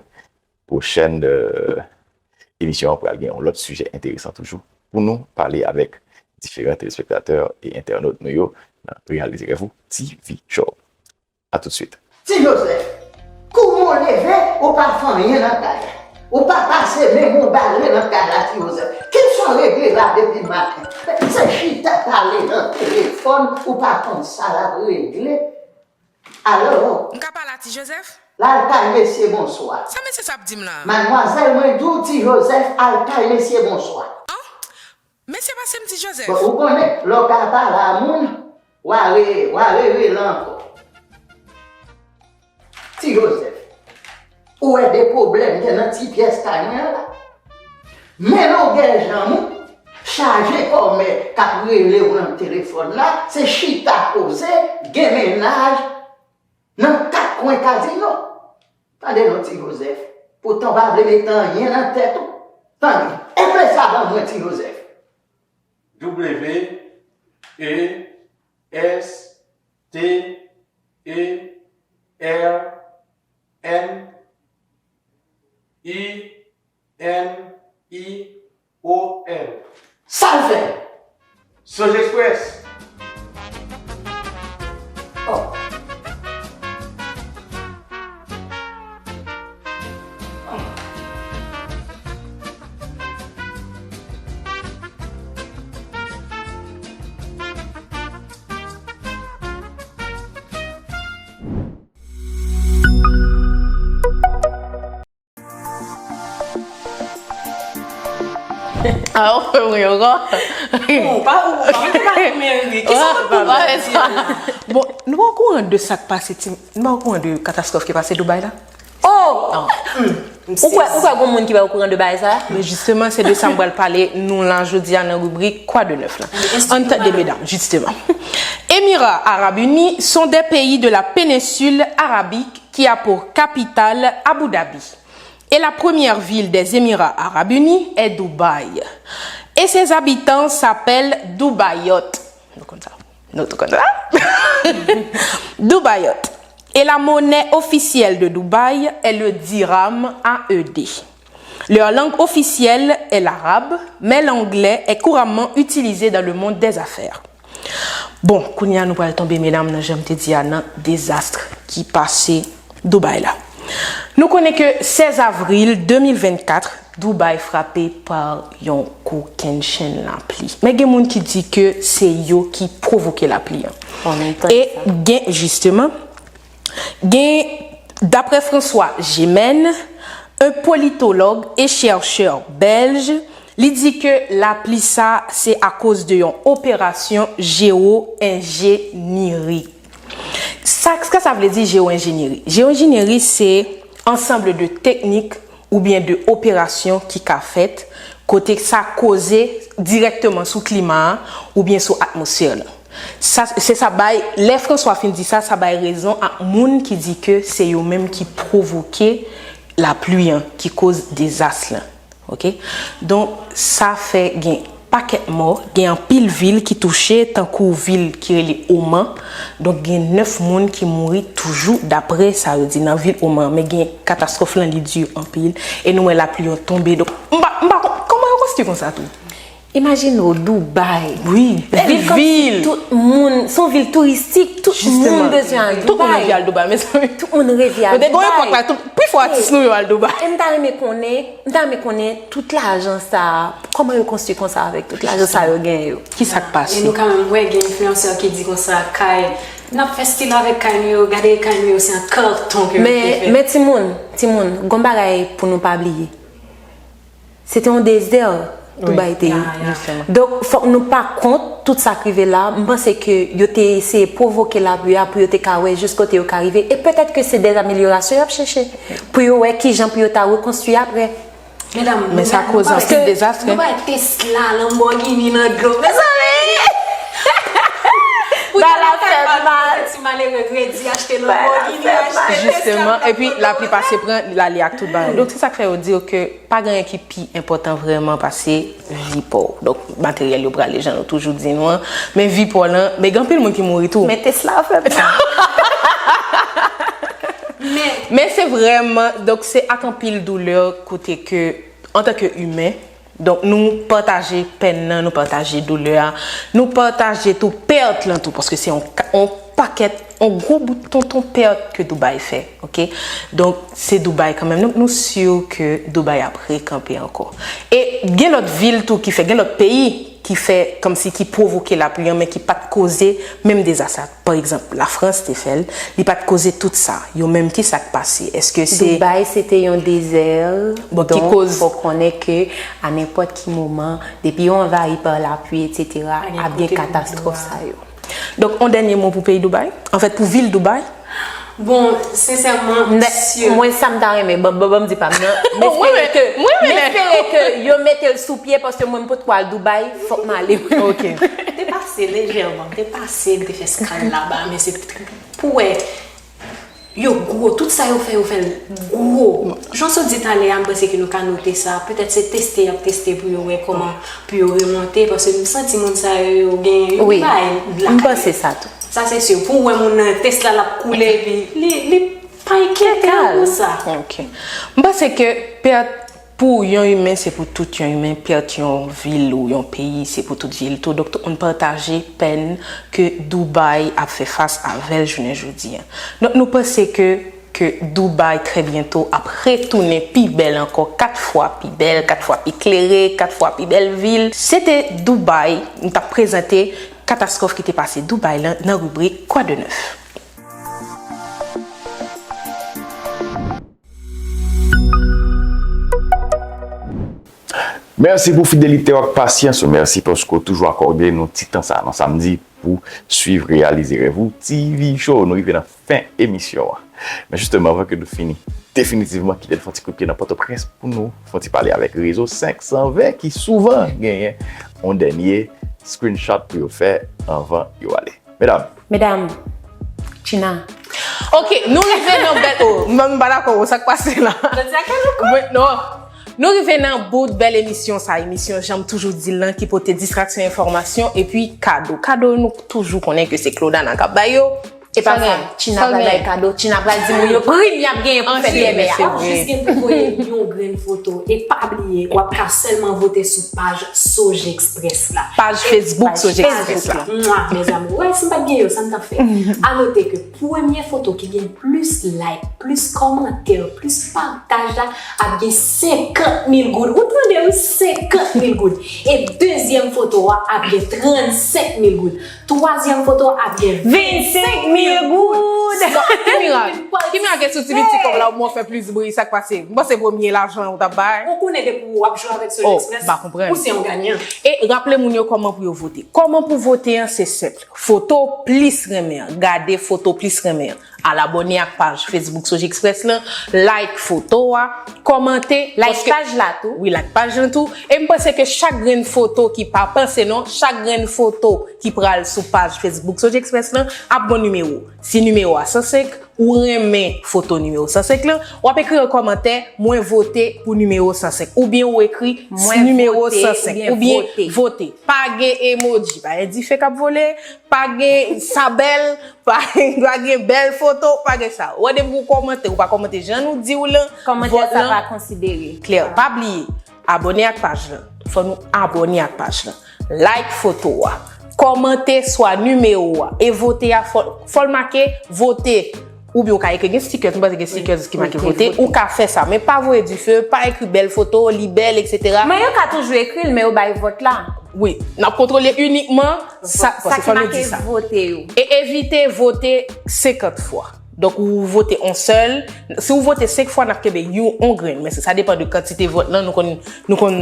Pwochèn, e, emisyon an pral gen yon lòt sijè enteresan toujou pou nou pale avèk diferan telespektatè e entènot nou yo nan Realize Rèv Ou T V Show. A tout de suite. Ti Jozèf, kouman w leve, ou pa fè anyen nan kay la. Ou pa pase menm yon bale nan kay la, Ti Jozèf. Kisa w regle la depi maten? Se chita pale nan telefòn, ou pa konn sa l ap regle. Alo? M ka pale a Ti Jozèf? L al kay mesye, bonswa. Sa mesye sa ap di m la? Madmwazèl, mwen di w, Ti Jozèf al kay mesye, bonswa. An? Mesye pase m Ti Jozèf. Bon, ou konnen, lè w ka pale a moun, w a re, w a rerele ankò. Ti Jozèf, ou wè de pwoblèm gen nan ti pyès kay mwen an la? Men longè janm ou, chaje kòmè k ap rele w nan telefòn la, se chita koze, gen mennaj nan kat kwen kazino. Tande non, Ti Jozèf, poutan w pa vle mete anyen nan tèt ou. Tande, eple sa ban mwen, Ti Jozèf. W E S T E R N I N I O N. Sa l fè? Sonj Express. Oh. Ah, ou fè m ri ankò. Ou pa, ou pa mete m ak meri. Kisa w ap di la? Bon, nou pa okouran de sa k pase, ti, nou pa okouran de katastwòf ki pase Dubaï la? Oh! Ou kwè, ou kwè gon moun ki pa okouran de bagay sa? Men jisteman, se de sa m pral pale nou la jodi a nan ribrik Quoi de neuf la. Ann tande medam, jisteman. Émirats Arabes Unis sont des pays de la péninsule arabique qui a pour capitale Abu Dhabi. Et la première ville des Émirats Arabes Unis est Dubaï. Et ses habitants s'appellent Dubaïotes. Nou konn sa. Nou tou konn sa. Dubaïotes. Et la monnaie officielle de Dubaï est le dirham A E D. Leur langue officielle est l'arabe, mais l'anglais est couramment utilisé dans le monde des affaires. Bon, kounye a nou pral tonbe, medam, nan jan m te di a, nan dezas ki pase Dubaï la. Nou konnen ke sèz avril de mil vennkat, Dubaï frape pa yon kokennchenn lapli. Men gen moun ki di ke se yo ki pwovoke lapli an. E gen, jisteman, gen, daprè François Gemenne, un politologue et chercheur belge, li di ke lapli sa se akoz de yon operasyon jewo-enjenyeri. Sa, sa sa vle di jewo-enjenyeri? Jewo-enjenyeri se ansanm de teknik oubyen de operasyon ki ka fèt kote sa koze dirèkteman sou klima a oubyen sou atmosfè la. Sa, se sa bay, lè François fin di sa, sa bay rezon ak moun ki di ke se yo menm ki pwovoke lapli an, ki koz dezas lan. Oke? Donk, sa fè gen pakèt mò, gen anpil vil ki touche, tankou vil ki rele Oman. Donk, gen nèf moun ki mouri toujou, daprè sa yo di nan vil Oman. Men gen katastwòf lan, li di anpil. E nou wè lapli yo tonbe. Donk, m pa, m pa kon-, kòman yo konstwi konsa tou? Imajine w, Dubai. Wi, bèl vil. Vil kòmsi tout moun, se yon vil touristik, tout moun bezwen al Dubai. Tout moun anvi al Dubai, mezanmi. Tout moun reve al Dubai. Yo te gen yon epòk la, tout, pifò atis nou yo al Dubai. E m ta renmen konnen, m ta renmen konnen tout lajan sa a, kòman yo konstwi konsa avèk tout lajan sa yo genyen yo? Ki sa k pase? E nou kanmenm wè gen enfliyansè ki di konsa, kay, n ap fè stil avèk kay nou yo, gade kay nou yo, se an katon ke yo te fè. Men, men timoun, timoun, gon bagay pou nou pa bliye. Se te yon dezè Dubai te ye. Donk, fòk nou pa kont tout sa k rive la. M panse ke yo te eseye pwovoke lapli a pou yo te ka wè jis kote yo ka rive. E petèt ke se de amelyorasyon y ap chèche pou yo wè kijan pou yo ta rekonstwi apre. Medam, men sa koze anpil dezas, wi. Nou bay Tesla, Lamborghini nan dlo. Mezanmi! Pou bagay la fè mal. Ti malere redi achte Lamborghini, achte Tesla. Jisteman, epi lapli pase pran, l ale ak tout bagay. Donk, se sa k fè yo di ke pa gen anyen ki pi enpòtan vrèman pase vi pa w. Donk, materyèl yo prale jan nou toujou di nou an. Men vi pa w lan, men gen anpil moun ki mouri tou. Men Tesla fè mal. Men se vrèman, donk se ak anpil doulè kote ke, antanke imen, donk nou pataje pèn nan, nou pataje doulè a, nou pataje tou pèt lan tou, paske se yon ka-, yon pakèt, yon gwo bout tonton pèt ke Dubai fè, oke? Donk, se Dubai kanmenm. Donk, nou si ke Dubai ap rekanpe ankò. E gen lòt vil tou ki fè, gen lòt peyi ki fè kòmsi ki pwovoke lapli an, men ki pa t koze menm dezas la. Pa egzanp, Lafrans te fè l, li pa t koze tout sa. Yo menm, ki sa k pase? Èske se Dubai se te yon dezè, bon, ki donk, koz fò konnen ke a nenpòt ki moman, depi yo anvayi pa lapli, etsetera, ap gen katastwòf sa yo. Donk, yon dènye mo pou peyi Dubai? Anfèt, pou vil Dubai? Bon, sensèman, msye. Mwen, sa m ta renmen, ban, ban, ban m di pa m nan. M espere ke, m espere ke yo mete l sou pye, paske mwen, m potko al Dubai, fòk m ale. Oke. M te pase lejèman, m te pase, m te fè eskal laba, men se pou wè, yo gwo, tout sa yo fè, yo fè l gwo. Jan w sot di talè a, m panse ke nou ka note sa. Petèt se teste y ap teste pou yo wè kòman pou yo remonte, paske m santi moun sa yo, yo gen, yo gen bagay lakay yo. Wi, m panse sa tou. Sa se si. Pou w wè moun nan Tesla l ap koule, epi li, li pa enkyete l pou sa. Ok. M panse ke pèt pou yon imen, se pou tout yon imen, pèt yon vil ou yon peyi, se pou tout vil tou. Donk, tout moun pataje pèn ke Dubai ap fè fas avè l jounen jodi a. Donk, nou panse ke, ke Dubai, trè byento, ap retounen pi bèl ankò, kat fwa pi bèl, kat fwa pi klere, kat fwa pi bèl vil. Se te Dubai, m t ap prezante katastwòf ki te pase Dubai lan nan ribrik Quoi de neuf. Mèsi pou fidelite w ak pasyans ou. Mèsi paske w toujou akòde nou ti tan sa a nan samdi pou swiv Reyalize Rèv Ou T V Show. Nou rive nan fen emisyon an. Men jisteman, anvan ke nou fini definitivman, kite n fè yon ti kout pye nan Pòtoprens pou nou fè yon ti pale avèk Rezo senk san ven ki souvan genyen yon dènye screenshot pou yo fè anvan yo ale. Medam. Medam. China. Ok, nou rive nan bèl, oh, m, m pa dakò, oh, sa k pase la? Jodi a, kè louko? Mwen, non. Nou rive nan bout bèl emisyon sa, emisyon Jan m toujou di l lan ki pote distraksyon, enfòmasyon epi kado. Kado nou toujou konnen ke se Claudana k ap bay yo. E pa sa, China pral bay kado, China pral di moun yo prim y ap genyen pou fèt bèbè a. W ap jis gen pou voye yon grenn foto. E pa bliye, w ap ka sèlman vote sou paj Sojexpress la. Paj Facebook Sojexpress la. Mwa, mes amours. Wè, si m pa t gen yo, sa m t ap fè. Anote ke premye foto ki gen plis like, plis kòmantè, plis pataj la, ap gen senkant mil goud. Ou tande wi, senkant mil goud. E dezyèm foto a ap gen trannsenk mil goud. Twazyèm foto ap gen vennsenk mil goud. Ki mirak? Ki mirak e sou ti piti kòb la ou mwen fè plis bri, sa k pase? M panse premye lajan ou t ap bay. Ou konnen depi w ap jwe avèk Sojexpress, ou se yon ganyan. E raple moun yo kòman pou yo vote. Kòman pou vote an se senp. Foto plis renmen an. Gade foto plis renmen an. Al abòne ak paj Facebook Sojexpress lan, like foto a, kòmante. Like paj la tou. Wi, like paj lan tou. E m panse ke chak grenn foto ki pa panse non, chak grenn foto ki pral sou paj Facebook Sojexpress lan ap gon nimewo. Si nimewo a san senk, ou renmen foto nimewo san senk lan, w ap ekri an kòmantè, mwen vote pou nimewo san senk. Oubyen ou ekri nimewo san senk, oubyen vote. Pa gen emoji, pa gen dife k ap vole, pa gen sa bèl, pa, pa gen bèl foto, pa gen sa. Ou wè depi ou kòmante, ou pa kòmante jan nou di w lan, kòmantè sa pa konsidere. Klè, pa bliye, abòne ak paj lan. Fò nou abòne ak paj lan. Like foto a. Kòmante swa nimewo a. E vote a, fò, fò l make vote. Oubyen ou ka ekri, gen stickers, m panse gen stickers ki make vote. Ou ka fè sa, men pa voye dife, pa ekri bèl foto, li bèl, etsetera. Men yo ka toujou ekri l, men yo bay vòt la. Wi, n ap kontwole inikman sa, sa ki make vote yo. E evite vote senkant fwa. Donk, ou vote on sèl. Si ou vote senk fwa, n ap kenbe yon, on grenn. Men sa depann de kantite vòt lan, nou konn, nou konn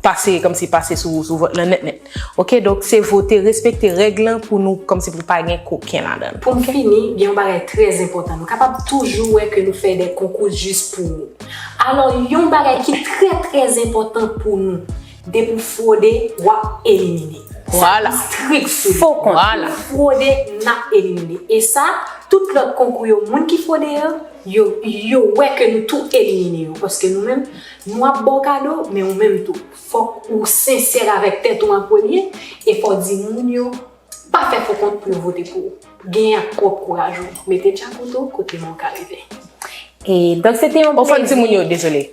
pase, kòmsi pase sou, sou vòt lan nèt nèt. Oke, donk, se vote, respekte règ lan pou nou, kòmsi pou pa gen koken ladan l. Pou m fini, gen yon bagay trè enpòtan. Nou kapab toujou wè ke nou fè de konkou jis pou ou. Alò, yon bagay ki trè, trè enpòtan pou nou, depi w fwode, w ap elimine. Sa strik sou li. Fo kont. Ou fwode, n ap elimine. E sa, tout lòt konkou yo, moun ki fwode yo, yo, yo wè ke nou tou elimine yo. Paske nou menm, nou ap ba w kado, men ou menm tou. Fòk ou sensè avèk tèt ou an premye, e fò w di moun yo, pa fè fo kont pou yo vote pou ou. Genyen ak pwòp kouraj ou. Mete djakout ou kote men w ka rive. E, donk, se te yon plezi. Ou fè di moun yo, dezole.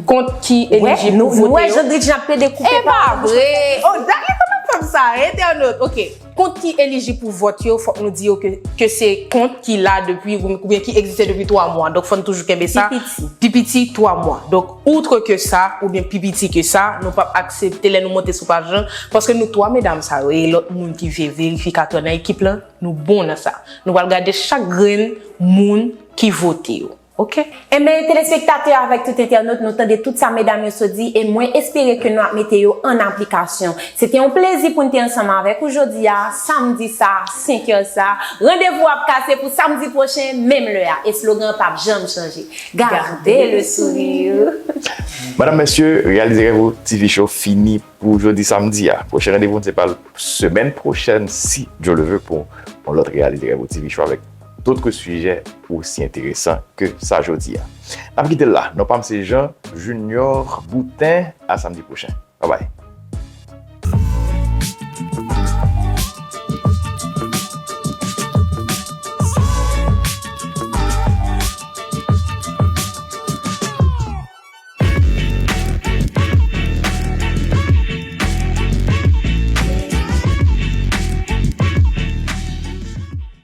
Kont ki elijib pou vote yo. Nou wè Jandrich ap plede koupe pawòl. E pa vre. Oh, Dani, kòman fè m sa, entènot? Oke. Kont ki elijib pou vòt yo, fòk nou di yo ke, ke se kont ki la depi, oubyen ki egziste depi twa mwa. Donk, fò n toujou kenbe sa. Pi piti. Pi piti, twa mwa. Donk, outre ke sa, oubyen pi piti ke sa, nou p ap aksepte lè nou monte sou paj lan, paske nou twa medam sa yo, e lòt moun ki vye verifikatè nan ekip lan, nou bon nan sa. Nou pral gade chak grenn moun ki vote yo. Oke. Enben, telespektatè avèk tout entènot, nou tande tout sa medam yo sot di, e mwen espere ke nou ap mete yo an aplikasyon. Se te yon plezi pou n te ansanm avèk ou jodi a, samdi sa, senk è sa. Randevou ap kase pou samdi pwochen, menm lè a. E slogan an p ap janm chanje. Gardez le sourire. Madam, mesye, Reyalize Rèv ou TV Show fini pou jodi samdi a. Pwochen randevou n se pa semèn pwochèn, si Dieu le veut, pou yon lòt Reyalize Rèv ou TV Show avèk d'autres sujets aussi intéressants que sa jodi a. N ap kite l la. Non pa m se Jean Junior Boutin. A samdi pwochen. Babay.